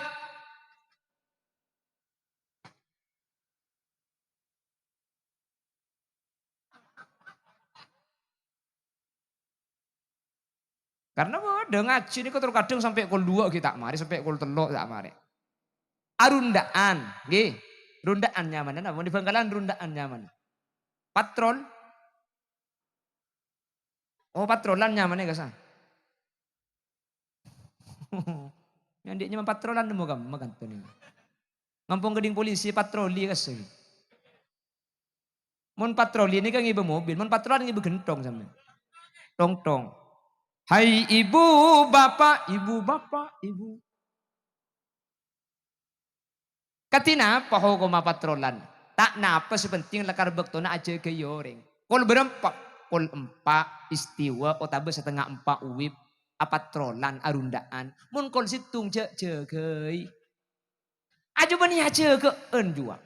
Karna bâdâ ngajhi nèko terkadang sampè' kol duwâ' ghi' ta' marè, sampè' kol tello' ta' marè. Arundhâ'ân, ngghi. Rundhâ'ân nyamana napa? Mon è Bhângkalan rundhâ'ân nyamana. Patrol. Oh, patrolan nyamana, Ka', sa. Nyandhi' nyama patrolan nemmo kamma kanto nèko. Ngampong ghâddhing polisi patroli, Ka', sa. Mon patroli nèka ngibâ mobil, mon patrolan ngibâ ghentong sampèyan. Tong, tong. Hai ibu, bapak, ibu, bapak, ibu. Kadhi napa hokomma patrolan? Ta' napa, sè penting lakar bâktona ajâgâi orèng. Kol bârâmpa? Kol empa' istiwa otabâ satengnga empa' uwib, apatrolan, arundhâ'ân. Mon kol sèttong jhâ' jâgâi. Ajâ bânnè ajâgâ'ân juwa.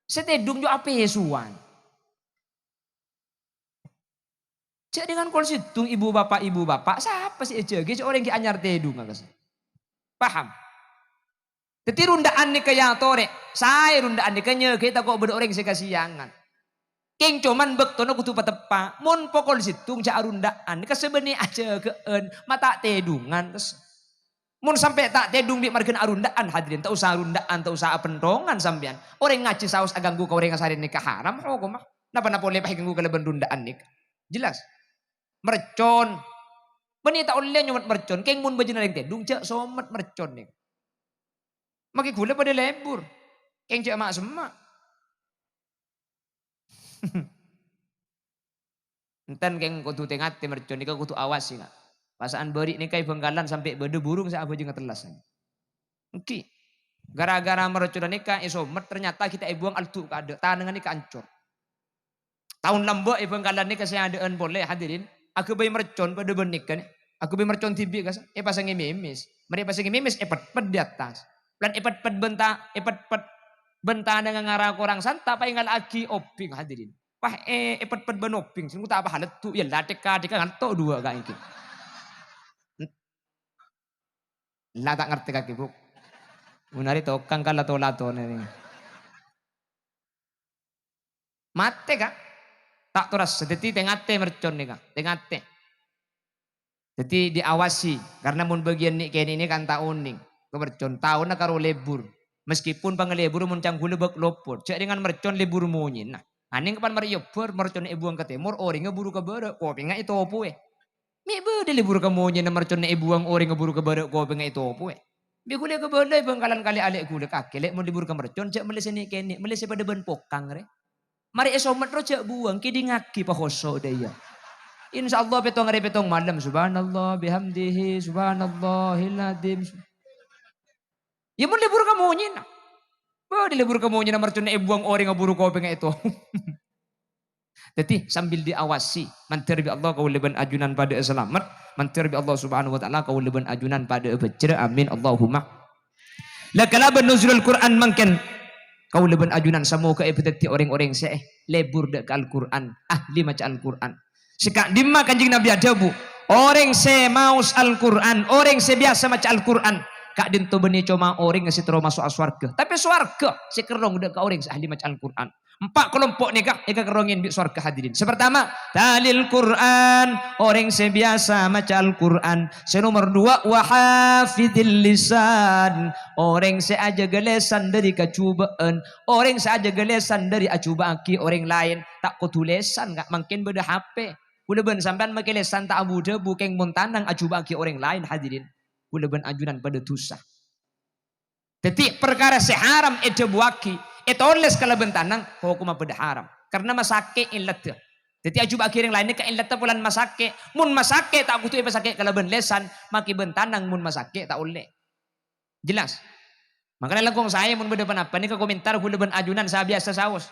Sè tèdung juwa apèsowan. Jhâ' dengan kol sèttong, ibu bapa', ibu bapa', sapa sè èjâgâ? Sè orèng ghi' anyar tèdungnga, kas-, paham? Dhâddhi rundhâ'ân nèka èyatorè, saè rundhâ'ân nèka nyagâi tako' bâdâ orèng sè kasèyangan. Kèng coma bâktona kodhu pateppa'. Mon pokol sèttong jhâ' arundhâ'ân, kas-, bânnè ajâgâ'ân, ma' ta' tèdungan, kas-, Mon sampè' ta' tèdung bi' marghâna arundhâ'ân, hadirin, ta' osa arundhâ'ân, ta' osa apènthongan sampèyan. Orèng ngajhi saos aganggu ka orèng asarè nèka haram hokomma. Napa-napa ollè èpaganggu kalabân rundhâ'ân nèka. Jelas? Mercon. Bânnè ta' ollè nyomet mercon. Kèng mon bâjâna orèng tèdung, jhâ' somet mercon nèka. Makè ghulâ padâ lebur. Kèng jhâ' ma'-semma'. Enten, kèng, kodhu tè-ngatè mercon nèka kodhu awasi, Ka'. Pasa'an bâri' nèka è Bhângkalan sampè' bâdâ burung sè abhâjângnga tellas. Èngghi. Gara-gara merconna nèka èsomet, ternyata ghi' ta' èbuwâng aldu' kaadâ', tanangnga nèka ancor. Taon lambâ' è Bhângkalan nèka sè adâ'ân polè, hadirin. Aghâbây mercon padâ bân nèka, aghâbây mercon dhibi', kas-, èpasangè mèmès. Marè èpasangè mèmès, èpetpet di attas. Lan èpetpet bân ta-, èpetpet bân tanangnga ngara korang santa', paèngala'aghi obhing, hadirin. Wah, è-, èpetpet bân obhing, sèngko' ta' apa halettu', yâ la dhika-dhika nganto' duwâ' ka' èngghi. La ta' ngartèkaghi, Bu'. Mon arè tokang ka lato-latona nè. Matè, Ka'. Ta' toras. Dhâddhi tè-ngatè mercon nèka, tè-ngatè. Dhâddhi diawasi, karna mon bâgiyân nè'-kènè' nèka kan ta' onèng. Ka mercon, taona karo lebur. Meskipun pangalebur mon ca'na ghulâ bâk lopot, jhâ' rèngan mercon lebur monyèna. Anèng kapan marè èobbhâr, merconna èbuwâng ka tèmor, orèngnga buru ka bârâ', kopèngnga ètopowè. Mè' bâdâ lebur ka monyèna merconna èbuwâng orèngnga buru ka bârâ' kopèngnga ètopowè. Bi' ghulâ kabâlâ è Bhângkalan kalè alè' ghulâ kakè, lè' mon lebur ka mercon jhâ' mellè sè nè'-kènè', mellè sè padâ bân pokang rè. Marè èsomet ro jhâ' buwâng, kèdingngaghi pahoso' dâ' iyâ. Insyaallah pètto arè pètto malem, subhanallah bihamdihi, subhanallahil adzim. Iyâ mon lebur ka monyèna. Bâdâ lebur ka monyèna merconna èbuwâng orèngnga buru kopèngnga èto. Dhâddhi, sambil diawasi, mandhâr bi' Allah kaulâ bân ajunan padâ'â salamet, mandhâr bi' Allah Subhanahu wa Ta'ala kaulâ bân ajunan padâ'â bhâjhrâ. Amin, Allahumma. La kalabân nuzulul Qur'an mangkèn, kaulâ bân ajunan samoghâ èpadhâddhi orèng-orèng sè lebur dâ' ka Al-Qur'an, ahli maca Al-Qur'an. Sè ka'dimma Kanjeng Nabi adhâbu, "Orèng sè maos Al-Qur'an, orèng sè biyasa maca Al-Qur'an, ka'dinto bânnè coma orèng sè terro maso'a sowarghâ, tapè sowarghâ sè kerrong dâ' ka orèng sè ahli maca Al-Qur'an." Empa' kalompo' nèka èkakerrongè bi' sowarghâ, hadirin. Sè partama, talil Qur'an, orèng sè biyasa maca Al-Qur'an. Sè nomer duwâ', wa hafidhil lisan, orèng sè ajâgâ lèsan dâri kajhubâ'ân, orèng sè ajâgâ lèsan dâri ajhubâ'aghi orèng laèn. Ta' kodhu lèsan, Ka', mangkèn bâdâ H P. Ghulâ bân sampèyan makè lèsan ta' abu-dhâbu, kèng mon tanang ajhubâ'aghi orèng laèn, hadirin. Ghulâ bân ajunan padâ dhusa. Dhâddhi, parkara sè haram èdhâbuwâghi, ètolès kalabân tanang, hokomma padâ haram. Karna masakè' èlladhâ. Dhâddhi, ajhubâ'aghi orèng laèn nèka èlladhâ polana masakè'. Mon masakè' ta' kodhu èpasakè' kalabân lèsan, makè bân tanang mon masakè' ta' ollè. Jelas? Mangkana langkong saè mon bâdâ pa-napa nèka komentar ghulâ bân ajunan sè biyasa saos.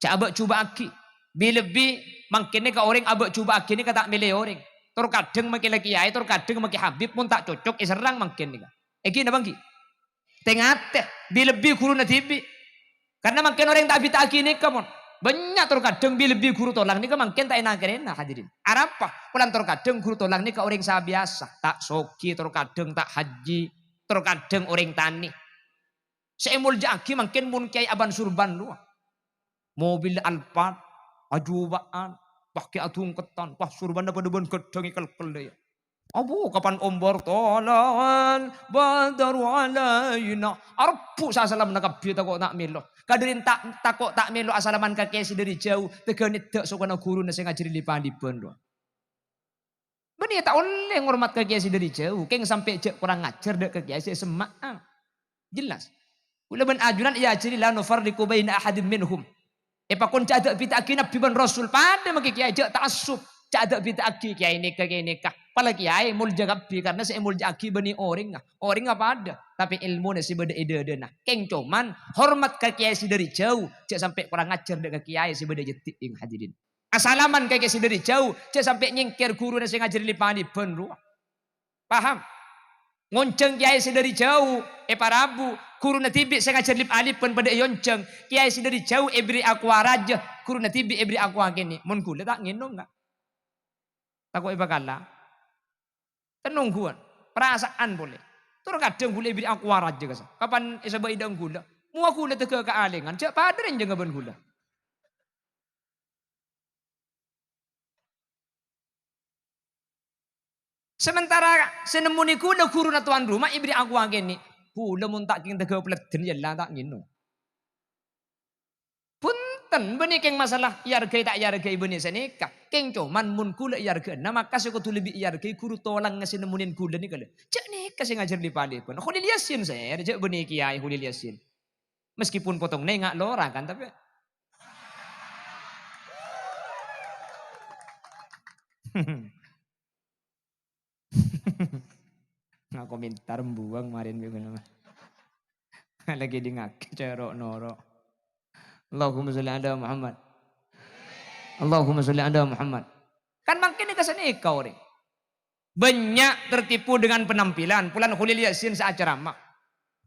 Jhâ' abâ'-jhubâ'aghi. Bi-lebbi mangkèn nèka orèng abâ'-jhubâ'aghi nèka ta' mèlè orèng. Tor kadhâng makè la kèyaè, tor kadhâng makè habib, mon ta' cocok èserrang mangkèn nèka. Èngghi napa èngghi? Tè-ngatè, bi-lebbi ghuruna dhibi'. Karna mangkèn orèng ta' abita'aghi nèka, mon. Bânnya' tor kadhâng bi-lebbi ghuru tolang nèka mangkèn ta' èna-kèrèna, hadirin. Arapa? Polana tor kadhâng ghuru tolang nèka orèng sè biyasa, ta' soghi, tor kadhâng ta' haji, tor kadhâng orèng tanè. Sè èmolja'aghi mangkèn mon kèyaè abân surban rowa. Mobil Alphard, ajhubâ'ân, pas kè adhungketan, pas surbanna padâ bân ghâddhâng èkelkel dâ' iyâ. Abu, kapan ombar tola'al badaru alaina. Arebbhu' sa-salamanna kabbhi tako' ta' mèlo. Kadârin ta-, tako' ta' mèlo asalaman ka kèyaè sè dâri jhâu, tegghâ neddhâ' sokona ghuruna sè ngajhâri lip-alibân rowa. Bânnè ta' ollè ngormat ka kèyaè sè dâri jhâu, kèng sampè' jhâ' korang ajhâr dâ' ka kèyaè sè èsemma'a. Jelas. Ghulâ bân ajunan èajhâri la nufarriqu baina ahadin minhum. Èpakon jhâ' adâ' bita'aghi Nabbhi bân Rasul, padâ makè kèyaè, jhâ' ta'assub, jhâ' adâ' bita'aghi kèyaè nèka, kèyaè nèka. Pala kèyaè molja kabbhi, karna sè èmolja'aghi bânnè orèngnga. Orèngnga padâ, tapè èlmona sè bâdâ è dâdâna. Kèng coman hormat ka kèyaè sè dâri jhâu, jhâ' sampè' korang ajhâr dâ' ka kèyaè sè bâdâ è jhâdhi'eng, hadirin. Asalaman ka kèyaè sè dâri jhâu, jhâ' sampè' nyèngkèr ghuruna sè ngajhâri lip-alibân rowa. Paham? Ngonjhâng kèyaè sè dâri jhâu, èparabu, ghuruna dhibi' sè ngajhâr lip-alibân padâ èonjhâng, kèyaè sè dâri jhâu èberri' aqua rajâ, ghuruna dhibi' èberri' aqua kènè'. Mon ghulâ ta' ngènom, Ka'. Tako' èpakala. Tenongghuwân, parasa'an polè. Tor kadhâng ghulâ èberri' aqua rajâ kassa'. Kapan èsabâ'i dhâng ghulâ? Mowa ghulâ tegghâ kaalèngan, jhâ' padâ rènjhângnga bân ghulâ. Sementara sè nemmonè ghulâ ghuruna towan roma èberri' aqua kènè'. Ghulâ mon ta' kèng tegghâ paleddhân, yâ la ta' ngènom. Bhunten, bânnè kèng masalah èarghâi ta' èarghâi bânnè sanèka. Kèng coman mon ghulâ èarghâ'âna, maka sè kodhu lebbi èarghâi ghuru tolangnga sè nemmonè ghulâ nèka lho. Jhâ' nèka sè ngajhâr lip-alibân. Kholil Yasin sè, jhâ' bânnè kèyaè Kholil Yasin. Meskipun potong nenga' lora kan, tapè nga' komentar mbuwâng marèn bi' ghulâ. Lagi dingake cero' noro'. Allahumma sholli ala Muhammad. Allahumma sholli ala Muhammad. Kan mangkèn nèka sanèka orèng. Bânnya' tertipu dengan penampilan. Polana Kholil Yasin sè acaramah.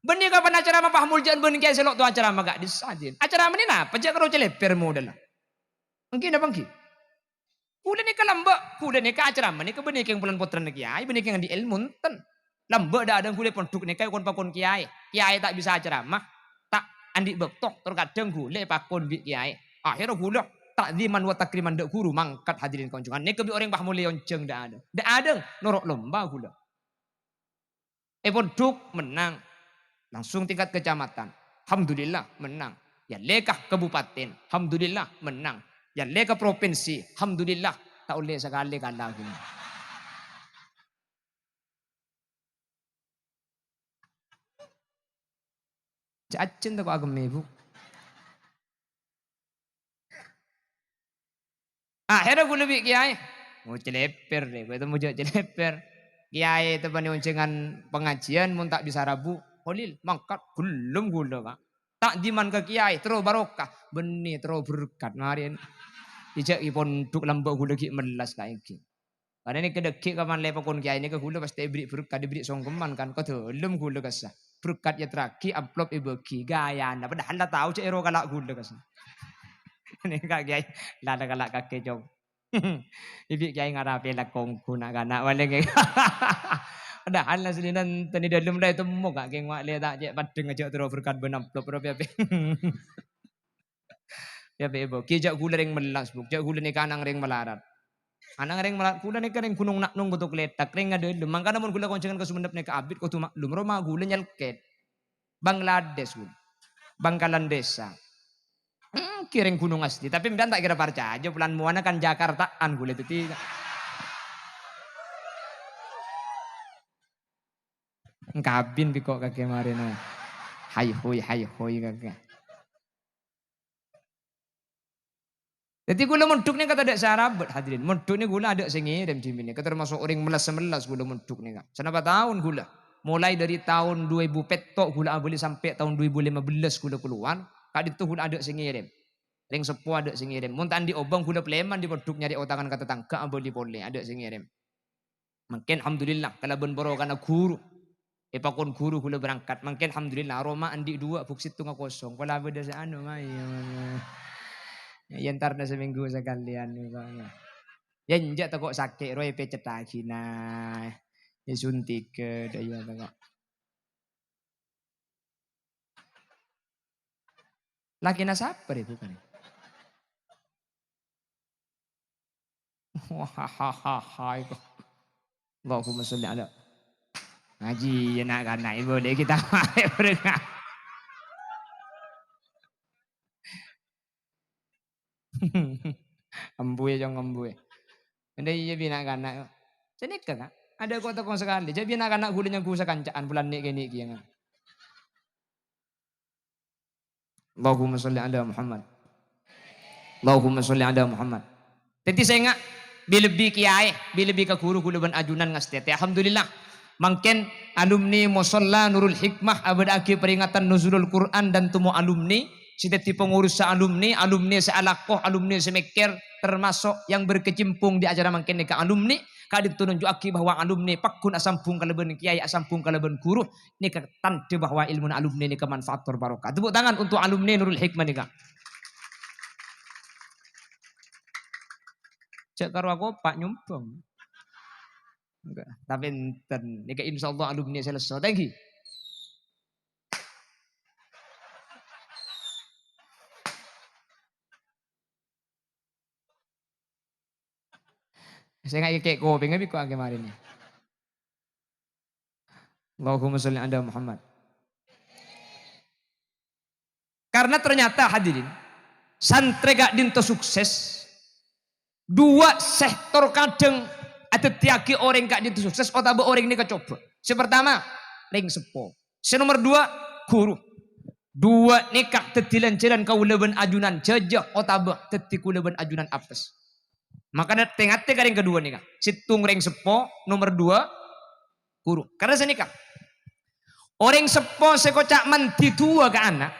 Bânnè kapan acaramah pas molja'an bân kèyaè sè lo' to acaramah ka'dissa', jin. Acaramah nè napa? Jhâ' karo celeper modella. Èngghi napa èngghi? Ghulâ nèka lambâ', ghulâ nèka acaramah nèka bânnè kèng polana pottrana kèyaè, bânnè kèng andi' èlmo, enten. Lambâ' dâ'-adâ' ghulâ è pondhuk nèka èkon-pakon kèyaè. Kèyaè ta' bisa acaramah, ta' andi' bâkto, tor kadhâng ghulâ èpakon bi' kèyaè. Akhèrra ghulâ ta'dhiman wa takriman dâ' ghuru mangkat hadirin konjungan. Nèka bi' orèng pas molè onjhâng dâ'-adâ'. Dâ'-adâ' noro' lomba ghulâ. È pondhuk mennang. Langsung tingkat kecamatan. Alhamdulillah, mennang. Yâ lè ka kabupaten. Alhamdulillah, mennang. Yâ lè ka provinsi. Alhamdulillah, ta' ollè sakalè kala ghulâ. Jhâ' ajhân tako' agemmè, Bu. Akhèrra ghulâ bi' kèyaè, "Mo cèlèpèr, rè, kowe tèmmo jhâ' cèlèpèr." Kèyaè teppanè onjhângan pangajiân, mon ta' bisa rabu, "Kholil, mangkat." Ghellem ghulâ, Ka'. Ta'dhiman ka kèyaè, terro barokah. Bânnè, terro berkat. Marè, jhâ' è pondhuk lambâ' ghulâ ghi' mellas ka èngghi. Karana nèka dhâggi' kapan lè pakon kèyaè nèka ghulâ pastè èberri' berkat, èberri' songkeman kan. Ka dâlem ghulâ kassa. Berkat èyaterraghi, amplop èbâghi. Ghâjâna, padahal la tao jhâ' èro kala' ghulâ kassa. Nèka kèyaè, la, la kala' kakè, Cong. Èbi' kèyaè ngarapè lakong ghu na'-kana' palèng. Padahal aslina enten è dâlem la ètemmo, Ka', kèng wa' lè ta' cè' paddhâng jhâ' terro berkat bân amplop, ro pè-apè. Yâ, bâ, Bu. Ghi' jhâ' ghulâ rèng mellas, Bu. Jhâ' ghulâ nèka ana'na rèng malarat. Ana'na rèng malarat, ghulâ nèka rèng Gunung Na'nung, Bâto Klèthak, rèng adâlem. Mangkana mon ghulâ konjhângan ka Sumenep nèka abit kodhu maklum, roma ghulâ nyelkèt. Bangladesh, ghulâ. Bangkalan Desa. Hmm, ghi' rèng gunung asli. Tapè sampèyan ta' kèra parcajâ, polana mowana kan Jakartaan ghulâ. Dhâddhi, engkabin bi' ko' kakè marèna. Hai hoi, hai hoi kakè. Dhâddhi ghulâ mondhuk nèka tadâ' sè arabât, hadirin. Mondhuk nèka ghulâ adâ' sè ngèrèm dhimèn nèka, termasuk orèng mellas-mellas ghulâ mondhuk nèka. Sanapa taon ghulâ. Mulai dari taon dua èbu pètto' ghulâ abâli sampè' taon dua èbu lèma bellâs ghulâ kalowar, ka'dinto ghulâ adâ' sè ngèrèm. Rèng seppo adâ' sè ngèrèm. Mon ta' andi' obâng ghulâ palèman dâri pondhuk nyarè otangan ka tatangghâ abâli polè, adâ' sè ngèrèm. Mangkèn alhamdulillah, kalabân barokana ghuru. Èpakon ghuru ghulâ berangkat. Mangkèn alhamdulillah, roma andi' duwâ', buk sèttonga kosong. Pola bâdâ sè anu, ma-, iyâ, ma-, ma-. Yâ, entarna samènggu sakalèyan, ma-, ma-. Yâ, enjâ' tako' sakè' rowa èpècèttaghi, na. Èsuntighâ, dâ' iyâ tako'. Lakèna sapa rè, bukan? Wah, ha, ha, ha, ha, iku. Allahumma sholli ala. Ngajiyâ na'-kana' ibu dek kita. Embuè, Cong, embuè. Enda iyâ bi' na'-kana'. Sanèka, Ka'. Adâ' ko' tako' sakalè. Jhâ' bi' na'-kana' ghulâ nyangghu sakanca'an bulân nè'-kènè' kèya, Ka'. Allahumma sholli ala Muhammad. Allahumma sholli ala Muhammad. Dhâddhi sènga', bi-, lebbi kèyaè, bi-, lebbi ka ghuru ghulâ bân ajunan ngastètè. Alhamdulillah. Mangkèn alumni Musholla Nurul Hikmah abâdâ'aghi peringatan Nuzulul Quran dan tèmo alumni, sè dhâddhi pangorussa alumni, alumni sè alako, alumni sè mèkkèr, termasuk yang berkecimpung di acara mangkèn nèka alumni, ka'dinto nunju'aghi bahwa alumni pagghun asambhung kalabân kèyaè, asambhung kalabân ghuru. Nèka tandhâ bahwa èlmona alumni nèka manfaat tor barokah. Tepuk tangan untuk alumni Nurul Hikmah nèka. Jhâ' karowa kopa' nyombhâng. Enggak, tapè enten. Nèka insyaallah alumni sè lesso. Thank you. Sènga' kè' kopèngnga bi' ko' kèmarèn. Allahumma sholli ala Muhammad. Karena ternyata, hadirin, santrè ka'dinto sukses, duwâ' sektor kadhâng adhâddhiyâghi orèng ka'dinto sukses otabâ orèng nèka cobâ. Sè partama, rèng seppo. Sè nomer duwâ', ghuru. Duwâ' nèka dhâddhi lan-jhâlân kaulâ bân ajunan jhâjâ otabâ dhâddhi kaulâ bân ajunan apes. Maka tè-ngatè ka rèng kaduwâ nèka. Sèttong rèng seppo, nomer duwâ', ghuru. Karena sanèka, orèng seppo sè koca' mandhi duwâ' ka ana',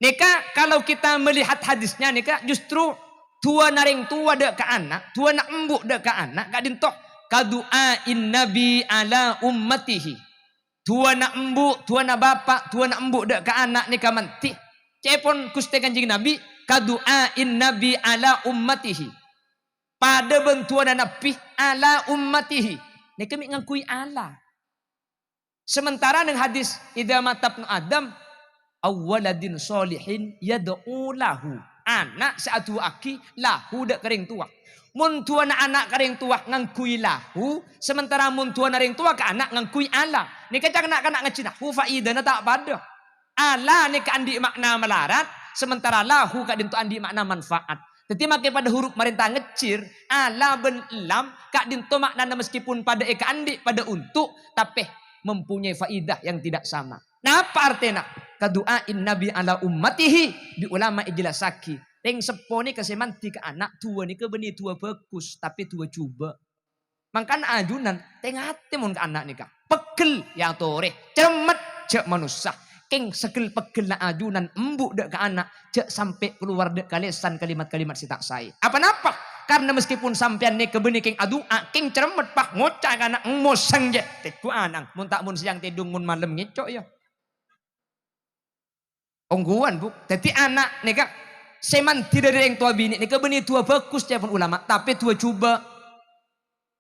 nèka kalau kita melihat hadisnya nèka justru duwâ'na rèng towa dâ' ka ana', duwâ'na embu' dâ' ka ana', ka'dinto, "Kadu'ain Nabi ala ummatihi." Duwâ'na embu', duwâ'na bapa', duwâ'na embu' dâ' ka ana' nèka mandhi. Ca'èpon Ghustè Kanjeng Nabi, "Kadu'ain Nabi ala ummatihi." Padâ bân duwâ'na Nabbhi ala ummatihi. Nèka mè' ngangghuy ala. Sementara neng hadis, "Idza mata ibnu Adam, aw waladin sholihin yad'u lahu." Ana' sè adu'aaghi lahu dâ' ka rèng towa. Mon du'ana ana' ka rèng towa ngangghuy lahu, sementara mon du'ana rèng towa ka ana' ngangghuy ala. Nèka ca'na na'-kana' ngajhi nahwu faidana ta' padâ. Ala nèka andi' ma'na malarat, sementara lahu ka'dinto andi' ma'na manfaat. Dhâddhi, make padâ huruf marènta ngejjhir, ala bân lam ka'dinto ma'nana meskipun padâ èkaandi' padâ onto', tapè mempunyai faidah yang tidak sama. Napa artèna? Kadu'ain Nabi ala ummatihi, bi' ulama èjellassaghi. Rèng seppo nèka sè mandhi ka ana' duwâ nèka bânnè duwâ bhâghus, tapè duwâ jhubâ'. Mangkana ajunan, tè-ngatè mon ka ana' nèka. Peggel, èyatorè. Cermet, jhâ' manossa. Kèng segel peggella ajunan embu' dâ' ka ana', jhâ' sampè' kalowar dâ' ka lèsan kalimat-kalimat sè ta' saè. Apa napa? Karena meskipun sampèyan nèka bânnè kèng adu'a, kèng cermet, pas ngoca' ka ana', "Mosang, jhâ'." Tèngghu ana'na, mon ta' mon sèyang tèdung, mon malem ngèco', yâ. Ongghuwân, Bu. Dhâddhi, ana' nèka sè mandhi dâri rèng towa binè' nèka bânnè duwâ bhâghus, ca'èpon ulama, tapè duwâ jhubâ'.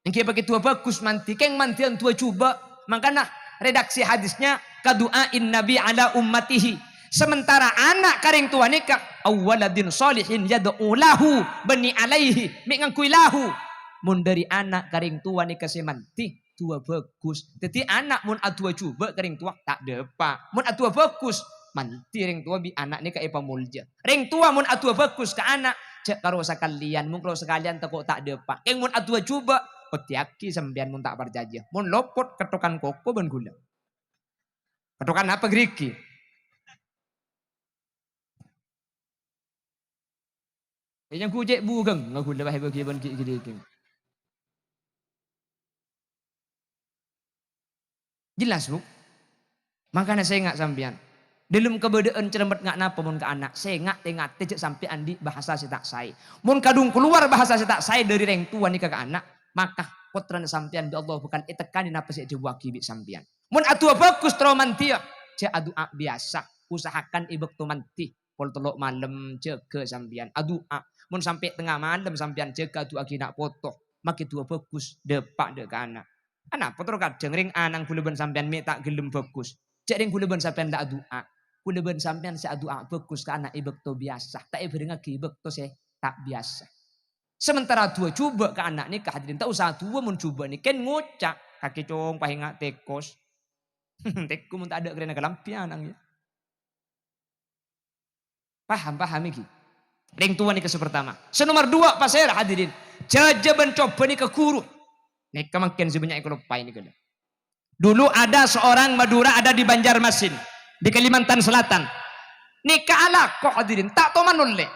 Èngghi èpakè duwâ bhâghus mandhi, kèng mandhiyân duwâ jhubâ'. Mangkana redaksi hadisnya, "Kadu'ain Nabi ala ummatihi." Sementara ana' ka rèng towa nèka, "Aw waladin sholihin yad'u lahu," bânnè alaihi, mè' ngangghuy lahu. Mon dâri ana' ka rèng towa nèka sè mandhi, duwâ bhâghus. Dhâddhi, ana' mon aduwâ jhubâ' ka rèng towa, ta' dâpa'. Mon aduwâ bhâghus, mandhi rèng towa bi' ana' nèka èpamolja. Rèng towa mon aduwâ bhâghus ka ana', jhâ' karo sakalèyan, mon karo sakalèyan tako' ta' dâpa'. Kèng mon aduwâ jhubâ', oddhiyaghi sampèyan mon ta' parcajâ. Mon lopot kettokan koko bân ghulâ. Kettokan apa, gerigi? Ènyangghu cè' bughâng, ngaghulâ bâ' èbâghi bân ghi'-, ghi'-, ghi'. Jelas, Bu? Mangkana sènga' sampèyan. Dâlem kabâdâ'ân cermet nga' napa mon ka ana', sènga' tè-ngatè jhâ' sampè' andi' bhâsa sè ta' saè. Mon kadhung kalowar bhâsa sè ta' saè dâri rèng towa nèka ka ana', maka pottrana sampèyan bi' Allah bhâkal ètekkanè napa sè èdhâbuwaghi bi' sampèyan. Mon adu'a bhâghus terro mandhiyâ, jhâ' adu'a biyasa, usahakan è bâkto mandhi. Pokol tello' malem, jâgâ sampèyan. Adu'a. Mon sampè' tengnga malem sampèyan jâgâ adu'aaghi na' poto. Make du'a bhâghus, dâpa' dâ' ka ana'. Anapa terro kadhâng rèng ana'na ghulâ bân sampèyan mè' ta' ghellem bhâghus? Jhâ' rèng ghulâ bân sampèyan la adu'a. Ghulâ bân sampèyan sè adu'a bhâghus ka ana' è bâkto biyasa, ta' èbhârengngaghi è bâkto sè ta' biyasa. Sementara du'a jhubâ' ka ana' nèka, hadirin, ta' osa du'a mon jhubâ' nèka kèng ngoca', "Kakè cong, pahengnga tèkos." Tèko mon ta' adâ' karèna kalambhi ana'na, yâ. Paham, paham iki? Rèng towa nèka sè pertama. Sè nomer dua, pasèra, hadirin? Jhâjhâ bân cobâ nèka ghuru. Nèka mangkèn sè bânnya' èkaloppaè nèka. Dulu ada seorang Madura ada di Banjarmasin, di Kalimantan Selatan. Nèka alako, hadirin, ta' toman ollè.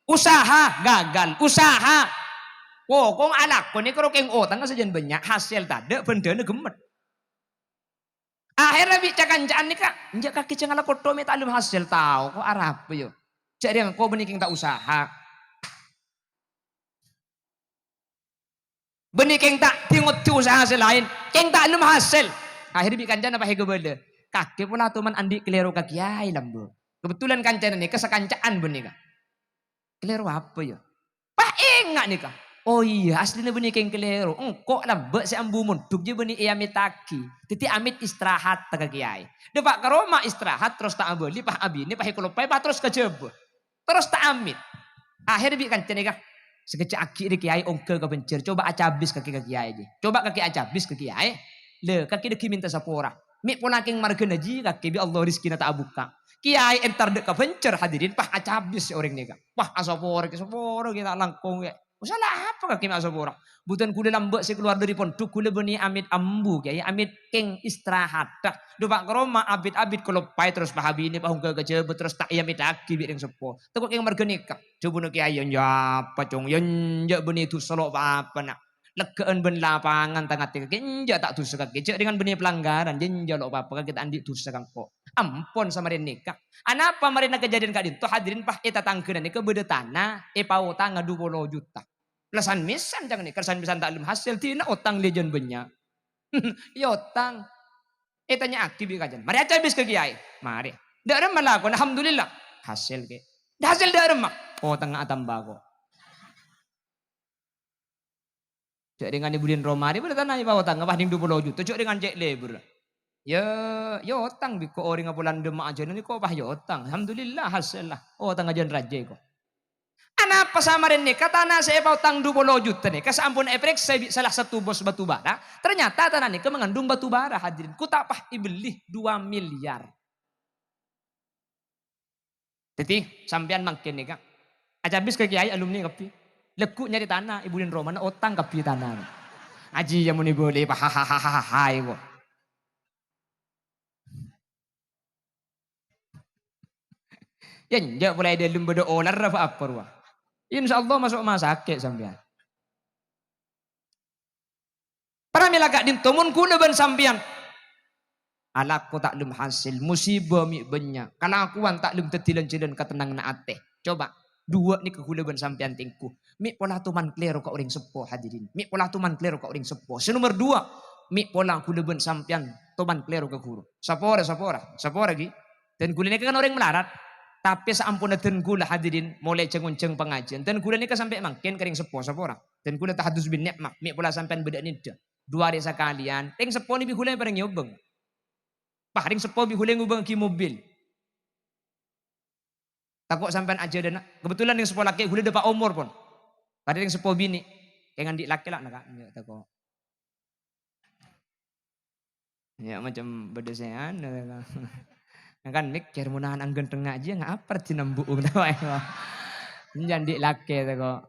Usaha gagal, usaha. Wokong alako nèka ro kèng otangnga sajân bânnya', hasèl tadâ', bhândhâna ghemmet. Akhèrra bi' ca-kanca'an nèka, "Enjâ' kakè jhâ' ngala' kotto mè' ta' lem hasèl, tao ko' arapa, yâ." Jhâ' rèng engko' bânnè kèng ta' usaha. Bânnè kèng ta' dhi-ngodhi usaha sè laèn, kèng ta' lem hasèl. Akhèrra bi' kancana pas èkabâlâ, "Kakè pola toman andi' kalèro ka kèyaè lambâ'." Kebetulan kancana nèka sakanca'an bânnè ka. Kalèro apa, yâ? Pas enga' nèka. Oh iyâ, asllina bânnè kèng kalèro. Engko' lambâ' sè ambu mondhuk jiyâ bânnè èamèttaghi. Dhâddhi amèt istirahat ka kèyaè. Dâpa' ka roma istirahat, terros ta' abâli, pas abinè, pas èkaloppaè, pas terros ka Jhâbâ. Terros ta' amèt. Akhèrra bi' kancana nèka. Sakejjhâ' aghi' rè kèyaè ongghâ ka Bânjhâr. Coba acabis kakè ka kèyaè jiyâ. Coba kakè acabis ka kèyaè. Lè, kakè dhâggi' mènta sapora. Mè' pola kèng marghâna jiyâ kakè bi' Allah rejhekkèna ta' abukka'. Kèyaè entar dâ' ka Bânjhâr, hadirin, pas acabis sè orèng nèka. Wah, asapora kè, sapora kè, ta' langkong kè. Sala apa kakè mè' asapora? Bhunten ghulâ lambâ' sè kalowar dâri pondhuk, ghulâ bânnè amèt ambu, kèyaè, amèt kèng istirahat. Dâpa' ka roma, abit-abit kaloppaè terros pas abinè, pas ongghâ ka Jhâbâ, terros ta' èamèttaghi bi' rèng seppo. Tako' kèng marghâ nèka. Jhâbuna kèyaè, "Yâ, enjâ' apa, Cong? Yâ, enjâ' bânnè dhusa lo' pa-apa, na'." Leggâ'ân bân lapangan tang atè kakè, enjâ' ta' dhusa kakè. Jhâ' rèngan bânnè palanggaran, jhâ' enjâ' lo' pa-apa, kakè ta' andi' dhusa ka engko'. Ampon samarèna nèka. Anapa marèna kadhâddhiyân ka'dinto, hadirin, pas è tatangghâna nèka bâdâ tana èpaotangnga du polo juta. La san-mèsan ca'na nèka, san-mèsan ta' lem hasèl, dina otang lè jân bânnya'. Iyâ otang. Ètanya'aghi bi' kajân. Marè acabis ka kèyaè. Marè. Dâ' remma lakona, alhamdulillah. Hasèl kè. Hasèl dâ' remma. Otangnga atamba ko'. Jhâ' rèngan è budina roma rè bâdâ tana èpaotangnga, wah, nèng du polo juta, jhâ' rèngan cè' lèbur. Ya, ya otang bi' ko' orèng apolan dâmma ajâna nèko pas ya otang. Alhamdulillah, hasèlla. Otang ajân rajâ ko'. Anapa samarèn nèka tana sè èpaotang dupolo juta nèka saamponna èparèksa bi' salah satu bos batu bara, ternyata tana nèka mengandung batu bara, hadirin. Ku ta' pas èbelli dua miliar. Dhâddhi, sampèyan mangkèn nèka, acabis ka kèyaè alumni kabbhi. Lagghu' nyarè tana, è bulân romana otang kabbhi tana. Ajiyâ mon èbâli, hahaha, iko. Yâ, enjâ' polè è dâlem bâdâ olar apa-apa rowa. Insyaallah maso' masakè' sampèyan. Para mèla ka'dinto, mon kaulâ bân sampèyan alako ta' lem hasil, musibâ mè' bânnya', kalakowan ta' lem dhâddhi lan-jhâlân katennanganna atè. Coba, duwâ' nèka kaulâ bân sampèyan tèngghu. Mè' pola toman kalèro ka orèng seppo, hadirin. Mè' pola toman kalèro ka orèng seppo. Sè nomer duwâ', mè' pola kaulâ bân sampèyan toman kalèro ka ghuru. Sapora, sapora, sapora, ghi. Dân kaulâ nèka kan orèng malarat. Tapè saamponna dân kaulâ, hadirin, molaè jâng-onjâng pangajiyân. Dân kaulâ nèka sampè' mangkèn ka rèng seppo, sapora. Dân kaulâ tahadus bin ni'mah, mè' pola sampèyan bâdâ nèddhâ. Dua arè sakalèyan, rèng seppo nè bi' kaulâ èparèngè obâng. Pas rèng seppo bi' kaulâ ngobângaghi mobil. Tako' sampèyan ajâdâna. Kebetulan rèng seppo lakè' kaulâ dâpa' omor, pon. Padâ rèng seppo binè'. Kèng andi' lakè la, naka', enjâ' tako'. Ya, macem bâdâ sè anu, tako'. Kan mèkkèr, "Mon ana' ghântengnga ajiyâ, ngapa dinambu'ung?" tako'. Enjâ' andi' lakè', tako'.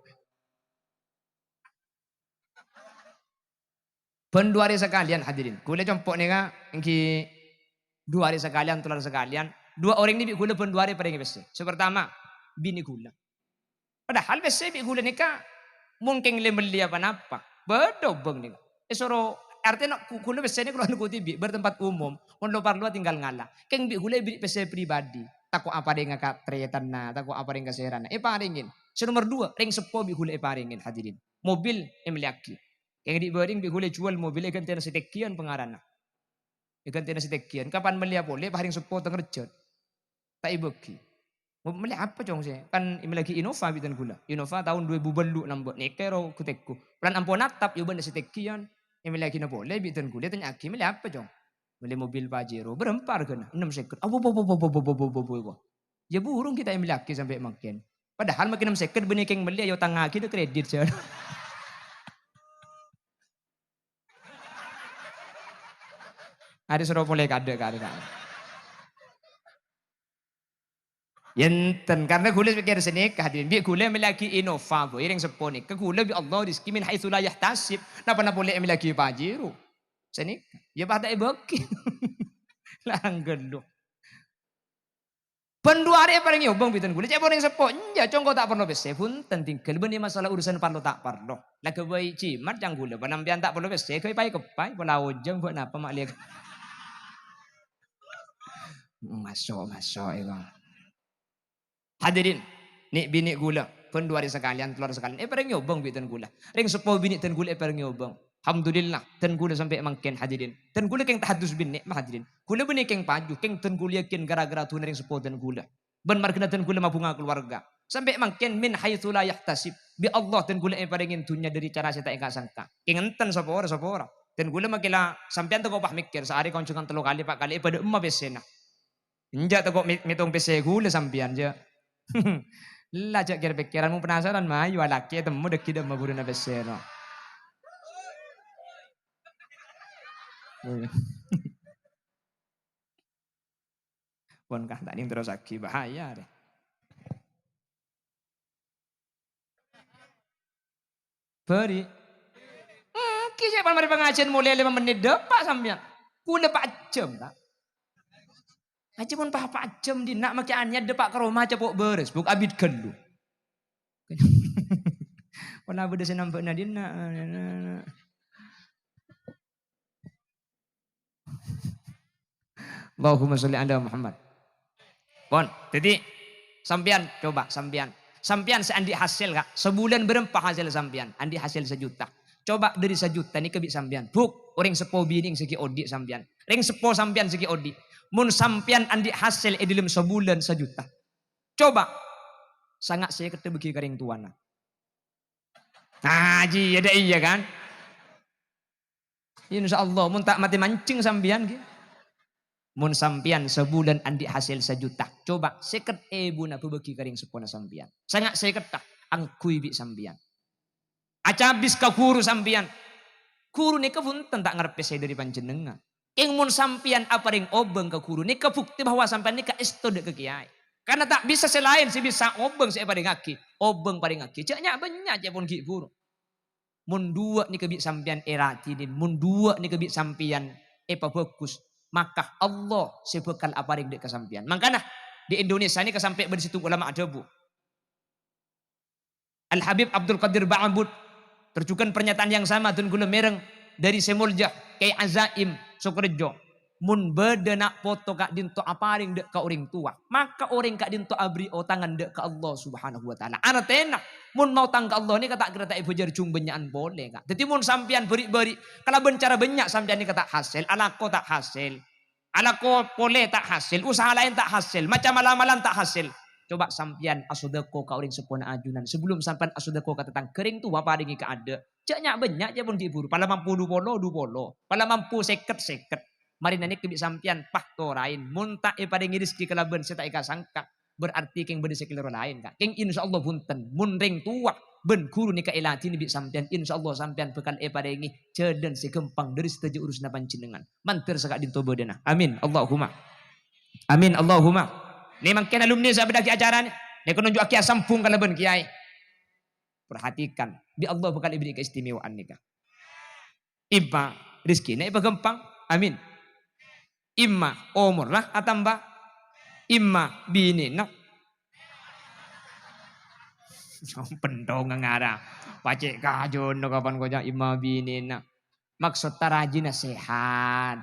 Bân dua arè sakalèyan, hadirin. Kaulâ compo' nèka èngghi dua arè sakalèyan, tello arè sakalèyan. Dua orèng nè bi' kaulâ bân dua arè parèngè pèssè. Sè partama, binè kaulâ. Padahal pèssè bi' kaulâ nèka mon kèng lè mellè apa-napa. Bâdâ obâng nèka. Èsoro, artèna ku-, kaulâ pèssè nèka kaulâ angghudi bi' bertempat umum. Mon lo parlo tinggal ngala. Kèng bi' kaulâ èbèrri' pèssè pribadi. Tako' aparènga ka tarètanna, tako' aparèng ka sèrana. Èparèngè. Sè nomer dua, rèng seppo bi' kaulâ èparèngè, hadirin. Mobil èmellèyaghi. Kèng andi' bârâng bi' kaulâ èjhuwâl mobil èghântèna sè tènggiyân pangarana. Èghântèna sè tènggiyân. Kapan mellèya polè, pas rèng seppo tang rejjhât. Ta' èbâghi. Mo-, mellè apa, Cong, sè? Kan èmellèyaghi Innova bi' dân kaulâ. Innova taon dua èbu bâllu' nambâ'. Nèka ro gu-, tèngghu. Polana ampon atap, èyobâna sè tènggiyân. Èmellèyaghi na polè bi' dân kaulâ, ètanya'aghi, "Mellè apa, Cong?" "Mellè mobil Pajero." "Bârâmpa arghâna?" "Ennem sèket." "Apo, po, po, po." Ya burung kita èmellèyaghi sampè' mangkèn. Padahal makkè ennem sèket bânnè kèng mellè, ayo tangngaghi dâ' kredit, jâ. Arè soro polè kadâ' ka arè, Kak. Ya enten, karena kaulâ pèkkèr sanèka, hadirin. Bi' kaulâ èmellèyaghi Innova, bhâi, rèng seppo nèka. Kaulâ bi' Allah rizki min haitsu la yahtasib. Napa-napa polè èmellèyaghi Pajero. Sanèka. Ya padâ èbâghi. Langghâllu. Bân dua arè èparèngè obâng bi' dân kaulâ. Ca'èpon rèng seppo, "Enjâ', Cong, ko' ta' parlo pèssè." "Bhunten, tinggal bânnè masalah urusan parlo ta' parlo. La ghâbây jimat ca'na kaulâ, panampiyan ta' parlo pèssè, ghâbây paè-keppay, pola ojâng, bâ' napa ma' lè." Maso', maso', è, Bang. Hadirin, nè'-binè' kaulâ, bân dua arè sakalèyan, tello arè sakalèyan, èparèngè obâng bi' dân kaulâ. Rèng seppo binè' dân kaulâ èparèngè obâng. Alhamdulillah, dân kaulâ sampè' mangkèn, hadirin. Dân kaulâ kèng tahadus bin ni'mah, hadirin. Kaulâ bânnè kèng paju, kèng dân kaulâ yakin gara-gara dhunnya rèng seppo dân kaulâ. Bân marghâna dân kaulâ mabhunga kalowarga. Sampè' mangkèn min haitsu la yahtasib. Bi' Allah dân kaulâ èparèngè dhunnya dâri cara sè ta' èka-sangka. Kèng enten sapora-sapora. Dân kaulâ makkè la sampèyan tako' pas mèkkèr, saarè konjhungan tello kalè, pa' kalè, èpadâ emma pèssèna. Enjâ' tako' mè-, mètong pèssè kaulâ sampèyan, jâ. La, jâ' kèr-pèkkèran, mon penasaran, mayu alakè, temmo dâggi' dâ' emma buruna pèssè, no. Pon kah, ta' nèng terrossaghi, bahaya, rè. Bâri'. Èngghi, cè' pan marè pangajiân molè lèma mennit, dâpa' sampèyan. Kaulâ pa' jhâm, ta'. Ajâ mon pa', pa' jhâm dinna' makkè anèyat dâpa' ka roma capo' bârâs, bu' abit ghâllu. Pon la bâdâ sè nambâ'na dinna'. Allahumma sholli ala Muhammad. Pon, dhâddhi sampèyan, coba sampèyan. Sampèyan sè andi' hasèl, Ka'. Sabulân bârâmpa hasèl sampèyan? Andi' hasèl sajuta. Coba dâri sajuta nèka bi' sampèyan. Bu', orèng seppo binèng sè ghi' odi' sampèyan. Rèng seppo sampèyan sè ghi' odi'. Mon sampèyan andi' hasèl è dâlem sabulân sajuta. Coba, sanga' sèkèt èbâghi ka rèng towana. Nah, jiyâ dâ' iyâ, kan? Insyaallah, mon ta' matè mancèng sampèyan, ghi. Mon sampèyan sabulân andi' hasèl sajuta, coba sèket èbuna bâbâghi ka rèng seppona sampèyan. Sanga' sèkettâ angghuy bi' sampèyan. Acabis ka ghuru sampèyan. Ghuru nèka bhunten ta' ngarepè sè dhâri panjhennengngan. Kèng mon sampèyan aparèng obâng ka ghuru nèka bhuktè bahwa sampèyan nèka èsto dhâ' ka kèyaè. Karna ta' bisa sè laèn sè bisa obâng sè èparèngaghi. Obâng parèngaghi. Jhâ' nya'-bânnya' ca'èpon ghi' bhuru. Mon duwâ' nèka bi' sampèyan èradhinin, mon duwâ' nèka bi' sampèyan èpabhâghus, maka Allah sè bhâkal aparèng dhâ' ka sampèyan. Mangkana, di Indonesia nèka sampè' bâdâ sèttong ulama adhâbu, Al-Habib Abdul Qadir Ba'bud, terjukkan pernyataan yang sama dân ghulâ mèreng dhâri sè molja Kèyaè Azaim Sokorejo. Mon bâdâ na' poto ka'dinto aparèng dhâ' ka orèng towa, maka orèng ka'dinto aberri' otangan dhâ' ka Allah Subhanahu wa Ta'ala. Artèna, mon maotang ka Allah nèka ta' kèra ta' èbhâjâr jhung bânnya'an polè, Ka'. Dhâddhi, mon sampèyan bâri'-bâri' kalabân cara bânnya' sampèyan nèka ta' hasèl, alako ta' hasèl, alako polè ta' hasèl, usaha laèn ta' hasèl, maca mal-amalan ta' hasèl, coba sampèyan asodako ka orèng seppona ajunan. Sabellum sampèyan asodako ka tatangghâ, rèng towa parèngè kaadâ'. Jhâ' nya'-bânnya' ca'èpon ghi' bhuru. Pala mampu du polo, du polo. Pala mampu sèket, sèket. Marèna nèka bi' sampèyan, pah, toraè. Mon ta' èparèngè rejhekkè kalabân sè ta' èka-sangka, berarti kèng bâdâ sè kalèro laèn, Ka'. Kèng, insyaallah bhunten. Mon rèng towa bân ghuru nèka èladhini bi' sampèyan, insyaallah sampèyan bhâkal èparèngè jhâlân sè ghâmpang dhâri sadhâjâ urusanna panjhennengngan. Mandhâr saka'dinto bâdâna. Amin. Allahumma. Amin. Allahumma. Nè mangkèn alumni sè abâdâ'aghi acara nè, nèka nonjhu'aghi asambhung kalabân kèyaè. Perhatikan, bi' Allah bhâkal èberri' keistimewaan nèka. Imma rejhekkèna èpaghâmpang. Amin. Imma omorra atamba. Imma binèna. Pentong ngara. Pacè' kajuno kapan koca' imma binèna. Maksodda rajina sehat.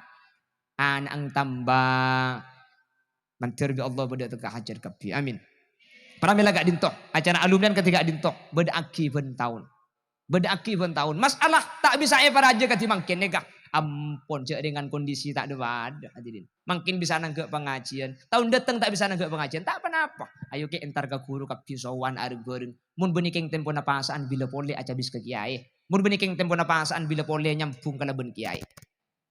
Ana'na tamba. Mandhâr bi' Allah bâdâ tekka hajhât kabbhi. Amin. Pramèla ka'dinto, acara alumni ka'dinto, bâdâ'aghi bân taon. Bâdâ'aghi bân taon. Masalah ta' bisa èparajâ kadhi mangkèn nèka. Ampon, jhâ' dengan kondisi ta' dâ-padâ, hadirin. Mangkèn bisa nangghâ' pangajiân. Taon dâteng ta' bisa nangghâ' pangajiân. Ta' ponapa. Ayo, Kè, entar ka ghuru kabbhi sowan areng-bhâreng. Mon bânnè kèng tempona pasa'an bilâ polè acabis ka kèyaè. Mon bânnè kèng tempona pasa'an bilâ polè nyambhung kalabân kèyaè.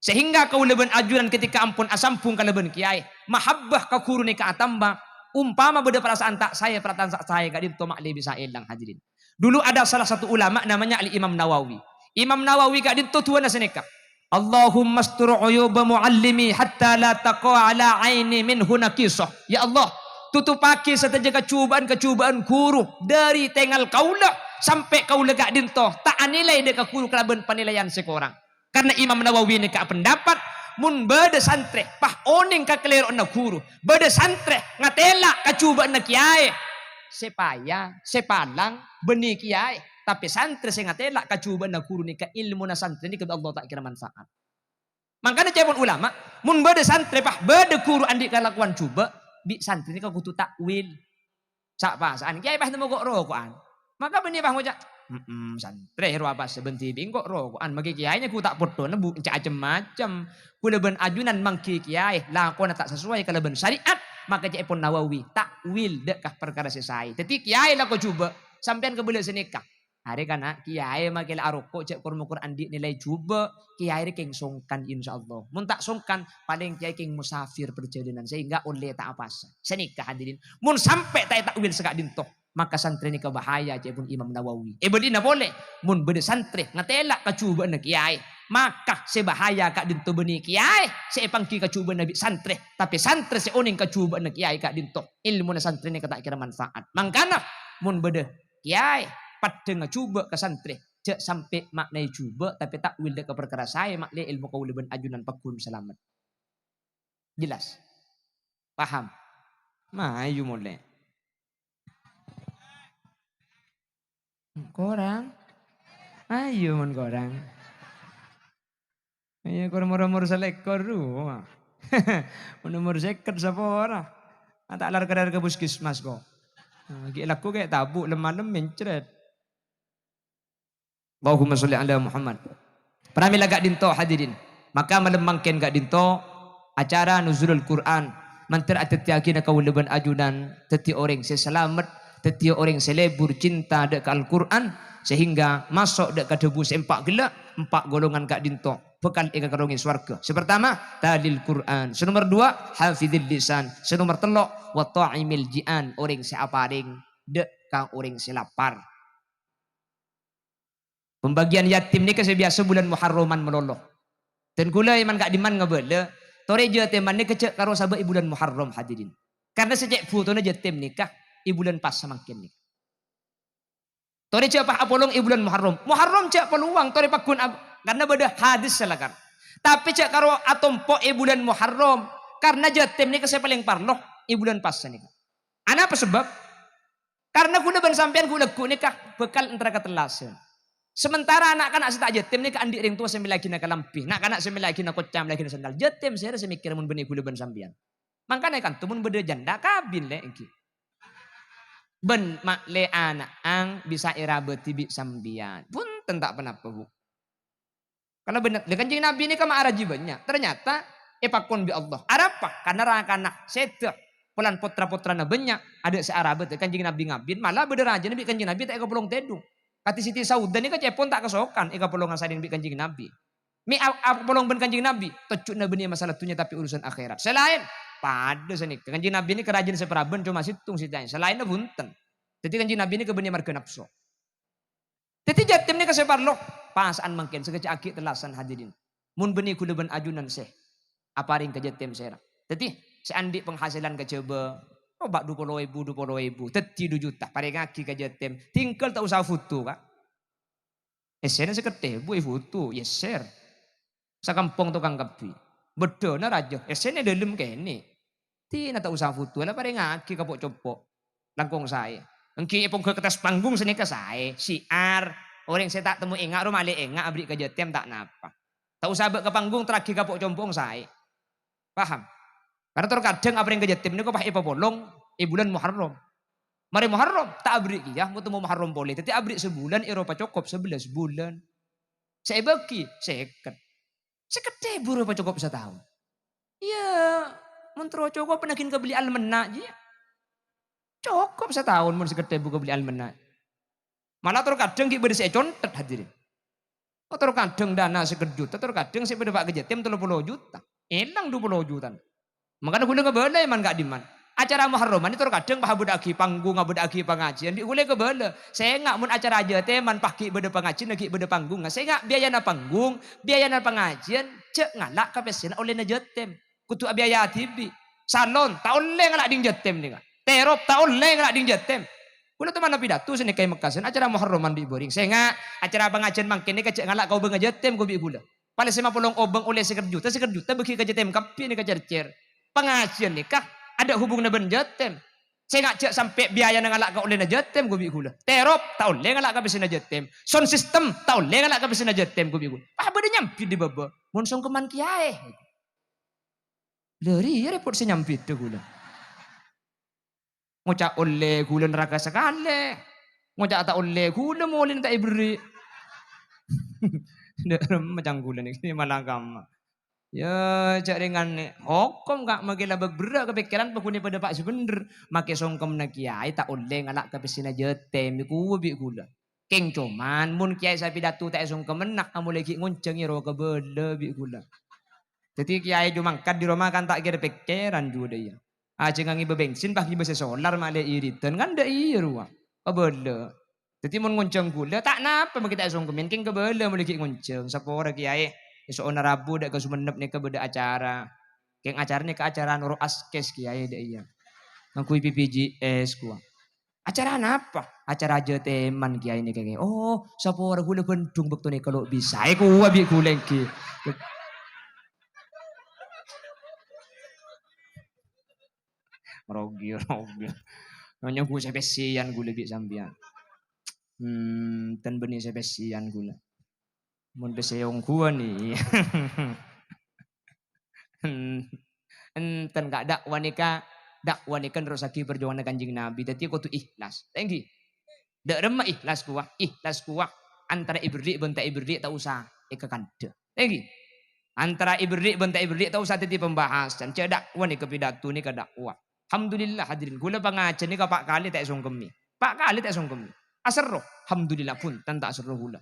Sehingga kaulâ bân ajunan ketika ampon asambhung kalabân kèyaè, mahabbah ka ghuru nèka atamba, umpama bâdâ parasaan ta' saè, parasaan ta' saè ka'dinto ma'lè bisa èlang, hadirin. Dulu ada salah satu ulama namanya Al-Imam Nawawi. Imam Nawawi ka'dinto du'âna sanèka, "Allahummastur uyuba muallimi hatta la taqa ala aini minhu naqisah." Ya Allah, tutupaghi sadhâjâ kajhubâ'ân-kajhubâ'ân ghuru dhâri tèngal kaulâ sampè' kaulâ ka'dinto ta' anilai dhâ' ka ghuru kalabân panilaian sè korang. Karna Imam Nawawi nèka apendapat, mon bâdâ santrè, pas onèng ka kalèro'na ghuru, bâdâ santrè ngatèla' kajhubâ'ânna kèyaè, sè paya, sè palang, bânnè kèyaè. Tapè santrè sè ngatèla' kajhubâ'ânna ghuru nèka, èlmona santrè nèka bi' Allah ta' kèra manfaat. Mangkana ca'èpon ulama, mon bâdâ santrè, pas bâdâ ghuru andi' kalakowan jhubâ', bi' santrè nèka kodhu ta'wil. Sa'-pasa'an kèyaè pas nemmo ko'-roko'an. Maka bânnè pas ngoca', "Hemm, santrè rowa pas sabân dhibi' ko'-roko'an, maghi kèyaè nyagu ta' potthona bu-, ca-, cem-macem. Kaulâ bân ajunan mangghi kèyaè lakona ta' sasoway kalabân syariat." Maka ca'èpon Nawawi, ta'wil dhâ' ka parkara sè saè. Dhâddhi kèyaè lako jhubâ', sampèyan kabâlâ sanèka. Arè kana', kèyaè makè la aroko' jhâ' kor-mokor andi' nilai jhubâ', kèyaè rè kèng songkan, insyaallah. Mon ta' songkan, palèng kèyaè kèng musafir parjhâlânan, sehingga ollè ta' apasa. Sanèka, hadirin. Mon sampè' ta' èta'wil saka'dinto, maka santrè nèka bahaya, ca'èpon Imam Nawawi. Èbâlina polè, mon bâdâ santrè ngatèla' kajhubâ'ânna kèyaè, maka sè bahaya ka'dinto bânnè kèyaè sè èpangghi kajhubâ'ânna bi' santrè, tapè santrè sè onèng kajhubâ'ânna kèyaè ka'dinto, èlmona santrè nèka ta' kèra manfaat. Mangkana, mon bâdâ kèyaè, paddhângnga jhubâ' ka santrè. Jhâ' sampè' ma'naè jhubâ', tapè ta'wil dhâ' ka parkara saè, ma'lè èlmo kaulâ bân ajunan pagghun salamet. Jelas? Paham? Mayu molè. Korang? Ayo, mon korang. Iya, kor umur-umur salèkor, ru. Mon umur sèket, sapa ora? Ah, ta' lar-kalar ka puskesmas, ko'. Nah, ghi' lako kè' tabu', lem-malem mencret. Allahumma sholli ala Muhammad. Pramèla ka'dinto, hadirin. Maka malem mangkèn ka'dinto, acara Nuzulul Quran. Mandhâr adhâddhiyâghina kaulâ bân ajunan dhâddhi orèng sè salamet, dhâddhi orèng sè lebur cinta dhâ' ka Al-Quran, sehingga maso' dhâ' ka dhâbu sè empa' ghellâ', empa' golongan ka'dinto. bhâkal èkakarongè sowarghâ. Sè partama, talil Qur'an. Sè nomer duwâ', hafidhil lisan. Sè nomer tello', wa ta'imil ji'an, orèng sè aparèng dâ' ka orèng sè lapar. Pembagian yatim nèka sè biyasa bulân Muharraman malolo. Dan kaulâ è man ka'dimman ngabâlâ, torè jâtèman nèka jhâ' karo sabâ' è bulân Muharram, hadirin. Karna sè cè' bhutona jâtèm nèka è bulân pasa mangkèn nèka. Torè jhâ' pas apolong è bulân Muharram. Muharram jhâ' palowang, torè paggun ab-, karna bâdâ hadis sè lakar. Tapè jhâ' karo atompo' è bulân Muharram, karna jâtèm nèka sè palèng parlo è bulân pasa nèka. Anapa sebab? Karna kaulâ bân sampèyan ghu-lagghu nèka bhâkal entara ka tellasân. Sementara na'-kana' sè ta' jâtèm nèka andi' rèng towa sè mèllèyaghina kalambhi, na'-kana' sè mèllèyaghina koca, mèllèyaghina sandal. Jâtèm sèra sè mèkkèrè mon bânnè kaulâ bân sampèyan. Mangkana è kanto mon bâdâ janda, kabin, Lè', èngghi. Bân ma'lè ana'na bisa èrabâdhi bi' sampèyan. Bhunten ta' ponapa, Bu. Karna bhender, lha Kanjeng Nabi nèka ma' araji bânnya'. Ternyata èpakon bi' Allah. Arapa? Karna ra-kana' sèdhâ. Polana potra-potrana bânnya', adâ' sè arabâdhi. Kanjeng Nabi ngabin, malah bâdâ rajâna bi' Kanjeng Nabi ta' èkapolong tèdung. Kadhi Siti Saudah nèka cèpon ta' kasokan èkapolongan sareng bi' Kanjeng Nabi. Mè' a-, apolong bân Kanjeng Nabi, tojjhuna bânnè masalah dhunnya tapè urusan akhèrat. Sè laèn, padâ sanèka. Kanjeng Nabi nèka rajâna sè paraban coma sèttong sè taè. Sè laènna bhunten. Dhâddhi Kanjeng Nabi nèka bânnè marghâ napso. Dhâddhi jâtèm nèka sè parlo pasa'an mangkèn, sakejjhâ' aghi' tellasan hadirin. Mon bânnè kaulâ bân ajunan sè aparèng ka jâtèm sèra. Dhâddhi sè andi' penghasilan kajhâbhâ, coba du polo èbu, du polo èbu, dhâddhi du juta, parèngaghi ka jâtèm. Tinggal ta' osa foto, Ka'. Essèna saketthèbu èfoto, èyèssèr. Sakampong tokang kabbhi. Bâddhâna rajâ, essèna dâlem kènè'. Dhina ta' osa foto, la parèngaghi ka po'-compo'. Langkong saè. Èngghi èpongghâ ka attas panggung sanèka saè. Syiar. Orèng sè ta' temmo enga' rowa malè enga' aberri' ka jâtèm ta' napa. Ta' osa abâ' ka panggung, terraghi ka po'-compo'na saè. Paham? Karna terkadang aparèng ka jâtèm nèko pas èpapolong è bulân Muharram. Marè Muharram, ta' aberri' kèya, mon temmo Muharram polè. Dhâddhi aberri' sabulân, è rowa cokop sabellâs bulân. Sè èbâghi, sèket. Saketthèbu rowa cokop sataon. Iyâ, mon terro cokop, panaghin kabelli almenna, jiyâ. Cokop sataon mon saketthèbu kabelli almenna. Malah terkadang ghi' bâdâ sè ècontet, hadirin. Oh, terkadang dana seket juta, terkadang sè bâdâ pa' ka jâtèm tello polo juta. Èlang du polo juta. Mangkana kaulâ ngabâlâ è man ka'dimman. Acara Muharraman terkadang pas abâdâ'âghi panggung, abâdâ'âghi pangajiyân, bi' kaulâ kabâlâ. Sènga' mon acara jâtèman pas ghi' bâdâ pangajiyân, ghi' bâdâ panggungnga. Sènga' biayana panggung, biayana pangajiyân, jhâ' ngala' ka pèssèna ollèna jâtèm. Kodhu abiayâ dhibi'. Salon, ta' ollè ngala' dhing jâtèm nèka. Terop, ta' ollè ngala' dhing jâtèm. Kaulâ toman apidato sanèka è Mekka, sèn acara Muharraman bi' bhâring. Sènga', acara pangajiyân mangkèn nèka jhâ' ngala' ka obângnga jâtèm, ghu bi' kaulâ. Palèng sè mapolong obâng ollè seket juta, seket juta bâghi ka jâtèm kabbhi nèka cèr-cèr. Pangajiyân nèka adâ' hubunganna bân jâtèm. Sènga' jhâ' sampè' biayana ngala' ka ollèna jâtèm, ghu bi' kaulâ. Terop, ta' ollè ngala' ka pèssèna jâtèm. Sound system, ta' ollè ngala' ka pèssèna jâtèm, ghu bi' kaulâ. Pas bâdâ nyambit è bâbâ. Mon songkeman kèyaè. Lha rèya rèpot sè nyambit kaulâ. Ngoca' ollè kaulâ neraka sakalè. Ngoca' ta' ollè kaulâ molèna ta' èberri'. Dâ' remma cangkola nèka malah kamma. Yâ, jhâ' rèngan nè. Hokom, Ka', makè la bâk berrâ' ka pèkkèran pagghun è padâ pa' sè bhendher. Makè songkemma kèyaè ta' ollè ngala' ka pèssèna jâtèm, èkowa bi' kaulâ. Kèng coman, mon kèyaè sè apidato ta' èsongkemma, amolè ghi' ngonjhâng è rowa kabâlâ bi' kaulâ. Dhâddhi kèyaè jhâ' mangkat dâri roma kan ta' kèra pèkkèran jhuwa dâ' iyâ. Ajhâ' ngangèbâ bènsin, pas ngibâ sè solar malè iridan, kan dâ' iyâ rowa. Kabâlâ. Dhâddhi mon ngonjhâng kaulâ, ta' napa makè ta' èsongkemmè, kèng kabâlâ molè ghi' ngonjhâng. Saporana kèyaè, èso'ona Rabu dâ' ka Songennep nèka bâdâ acara. Kèng acara nèka acara noro' askes kèyaè dâ' iyâ. Ngangghuy B P J S kowa. Acara napa? Acara jâtèman kèyaè nèka, kèyaè. Oh, saporana kaulâ Bandung bâkto nèka lo' bisa. Èkowa bi' kaulâ èngghi. Rogi, rogi. Nyonya gu sè pèssèyan kaulâ bi' sampèyan. Hmm, ten bânnè sè pèssèyan kaulâ. Mon pèssè ongghuwân, iyâ. Enten, Ka', dakwa nèka, dakwa nèka nerrossaghi parjuwanganna Kanjeng Nabi. Dhâddhi kodhu ikhlas. Ta' èngghi? Dâ' remma ikhlas kowa, ikhlas kowa. Antara èberri' bân ta' èberri' ta' osa èkakandhâ. Ta' èngghi? Antara èberri' bân ta' èberri' ta' osa dhâddhi pembahasan. Jhâ' dakwa nèka pidato nèka dakwa. Alhamdulillah, hadirin. Kaulâ pangajhiyân nèka pa' kalè ta' èsongkemmè. Pa' kalè ta' èsongkemmè. Aserro. Alhamdulillah, bhunten ta' aserro kaulâ.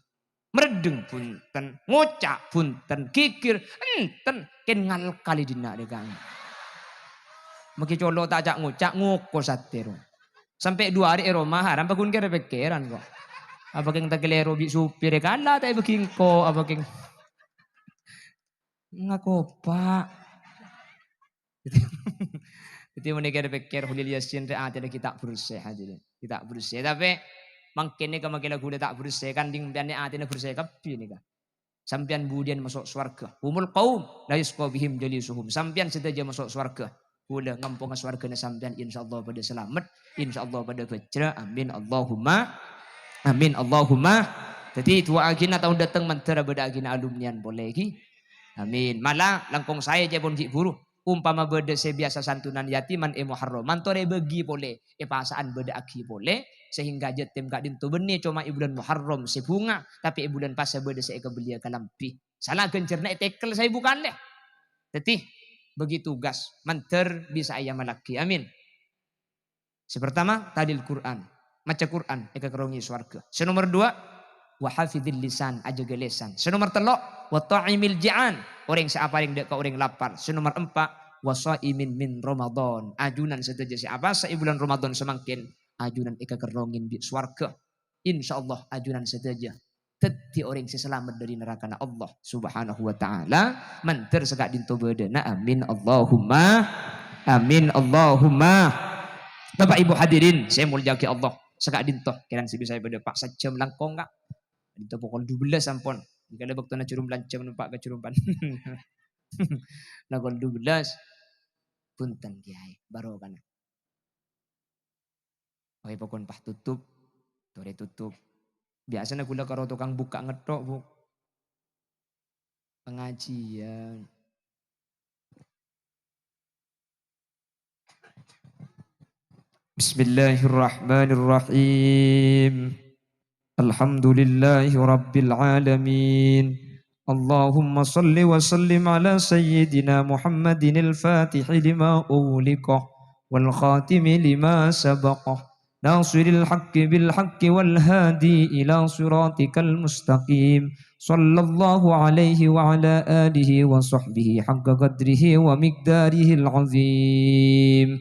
Merdeng bhunten, ngoca' bhunten, ghighir enten, kèng ngalkal è dinna' rèya. Maghi colo' ta' ca'-ngoca', ngoko satèro. Sampè' du arè è roma, haram paggun kèr-pèkkèran ko'. Apa kèng takalèro bi' supir è kala ta' èbâghi engko', apa kèng ngako, Pak? Dhâddhi, mon èkèr-pèkkèr Kholil Yasin rè atèna ghi' ta' bersè, hadirin. Ghi' ta' bersè. Tapè mangkèn nèka makè laghuna ta' bersè, kan dhing sampèyan atèna bersè kabbhi nèka. Sampèyan budiyân maso' sowarghâ. Humul qaum la yusqa bihim jalisuhum. Sampèyan sadhâjâ maso' sowarghâ. Kaulâ ngamponga sowarghâna sampèyan, insyaallah padâ salamet, insyaallah padâ bhâjrâ. Amin, Allahumma amin, Allahumma. Dhâddhi, du'aaghina taon dâteng mandhâr abâdâ'âghina alumnian polè, ghi. Amin. Mala langkong saè ca'èpon ghi' bhuru. Umpama bâdâ sè biyasa santunan yatiman è Muharraman, torè bâgi polè, è pasa'an bâdâ'âghi polè, sehingga yatim ka'dinto bânnè coma è bulân Muharram sè bhunga, tapè è bulân Pasa bâdâ sè èkabelliyâ kalambhi. Sala ghânjhârna ètekkel saèbu kalè. Dhâddhi, bâgi tugas, mandhâr bisa èamallaghi. Amin. Sè partama, talil Qur'an. Maca Qur'an èkakerrongè sowarghâ. Sè nomer duwâ', wa hafizil lisan, ajâgâ lèsan. Sè nomer tello', wa ta'imil ji'an, orèng sè aparèng dâ' ka orèng lapar. Sè nomer empa', wa shaimin min Ramadan. Ajunan sadhâjâ sè apasa è bulân Ramadan samangkèn, ajunan èkakerrongè bi' sowarghâ. Insyaallah ajunan sadhâjâ dhâddhi orèng sè salamet dâri narakana Allah Subhanahu wa Ta'ala, mandhâr saka'dinto bâdâna. Amin, Allahumma amin, Allahumma. Bapa' Ibu hadirin sè èmoljâ'aghi Allah, saka'dinto kèran sè bisa èpadâpa' sajjhâm langkong, Ka'. Ka'dinto pokol dua belas ampon. Kala bâktona jhârum lanjhâm nompa' ka jhârum pan-, pokol dua belas. Bhunten, Kèyaè, barokana. Oy, pokon pas tutup, torè tutup. Biyasana ghulâ karo tokang bukka' ngettok, Bu. Pengajian. Bismillahirrahmanirrahim. Alhamdulillahi rabbil alamin. Allahumma salli wa sallim ala sayyidina Muhammadinil fatihi lima ughliqa wal khatimi lima sabaqa, nasiril haqqi bil haqqi wal hadi ila siratikal mustaqim. Sallallahu alaihi wa ala alihi wa sahbihi haqqa qadrihi wa miqdarihil azim.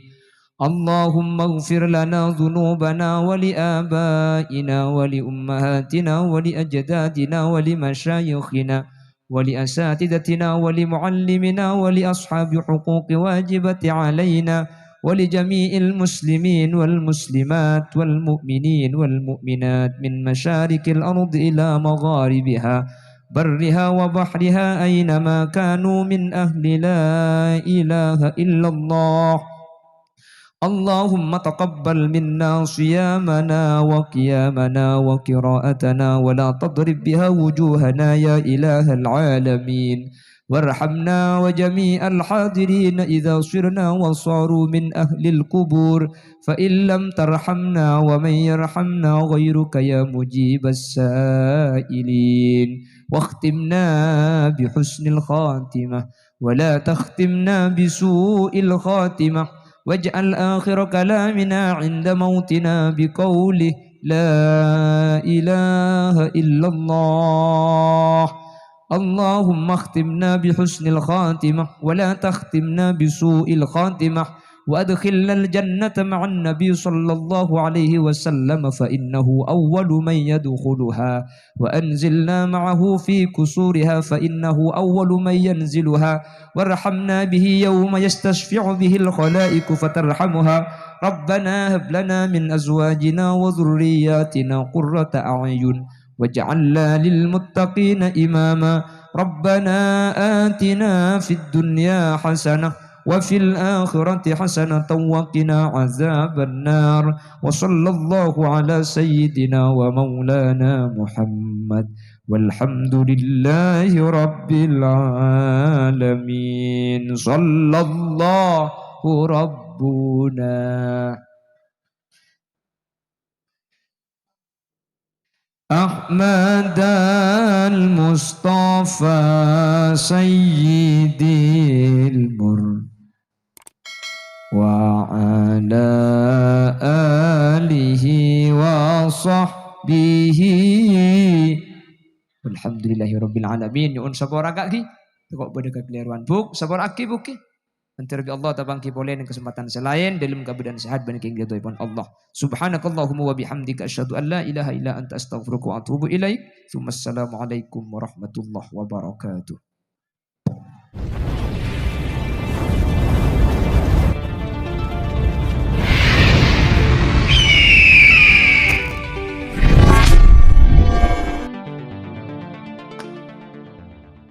Allahumma ighfir lana dhunubana wa li abaina wa li ummahatina wa li ajdadina wa li masyayikhina wa li asatidatina wa li muallimina wa li ashabi huquqi wajibati alaina wa li jami'il muslimin wal muslimat wal mu'minin wal mu'minat min masyariqil ardi ila magharibiha, barriha wa bahriha, aina ma kanu, min ahli la ilaha illallah. Allahumma taqabbal minna siyamana wa qiyamana wa qira'atana wa la tadrib biha wujuhana ya ilahal alamin. Warhamna wa jami'al hadirin idza sirna wa saru min ahlil qubur, fa in lam tarhamna wa man yarhamna ghairuka ya mujibas sa'ilin. Wakhtimna bi husnil khatimah. ولا تختمنا بسوء الخاتمة، واجعل آخر كلامنا عند موتنا بقوله: لا إله إلا الله. اللهم اختمنا بحسن الخاتمة، ولا تختمنا بسوء الخاتمة، وأدخلنا الجنة مع النبي صلى الله عليه وسلم، فإنه أول من يدخلها، وأنزلنا معه في قصورها فإنه أول من ينزلها، وارحمنا به يوم يستشفع به الخلائق فترحمها. ربنا هب لنا من أزواجنا وذرياتنا قرة أعين واجعلنا للمتقين إماما. ربنا آتنا في الدنيا حسنة وفي الآخرة حسنة وقنا عذاب النار. وصلى الله على سيدنا ومولانا محمد، والحمد لله رب العالمين. صلى الله ربنا. أحمد المصطفى سيد المر وعلى آله وصحبه Alhamdulillahirabbil alamin. Nyo'on sapora ka'gi. Tako' bâdâ kakalèrowan, Bu', sapora'aghi, Bu', ghi. Èntar bi' Allah tapangghi polè neng kasempadhân sè laèn, dâlem kabâdâ'ân sehat bân kèng ridhoèpon Allah. Subhanakallahumma wa bihamdika, asyhadu an la ilaha illa anta, astaghfiruka wa atubu ilaik. Tsumma assalamualaikum warahmatullahi wabarakatuh.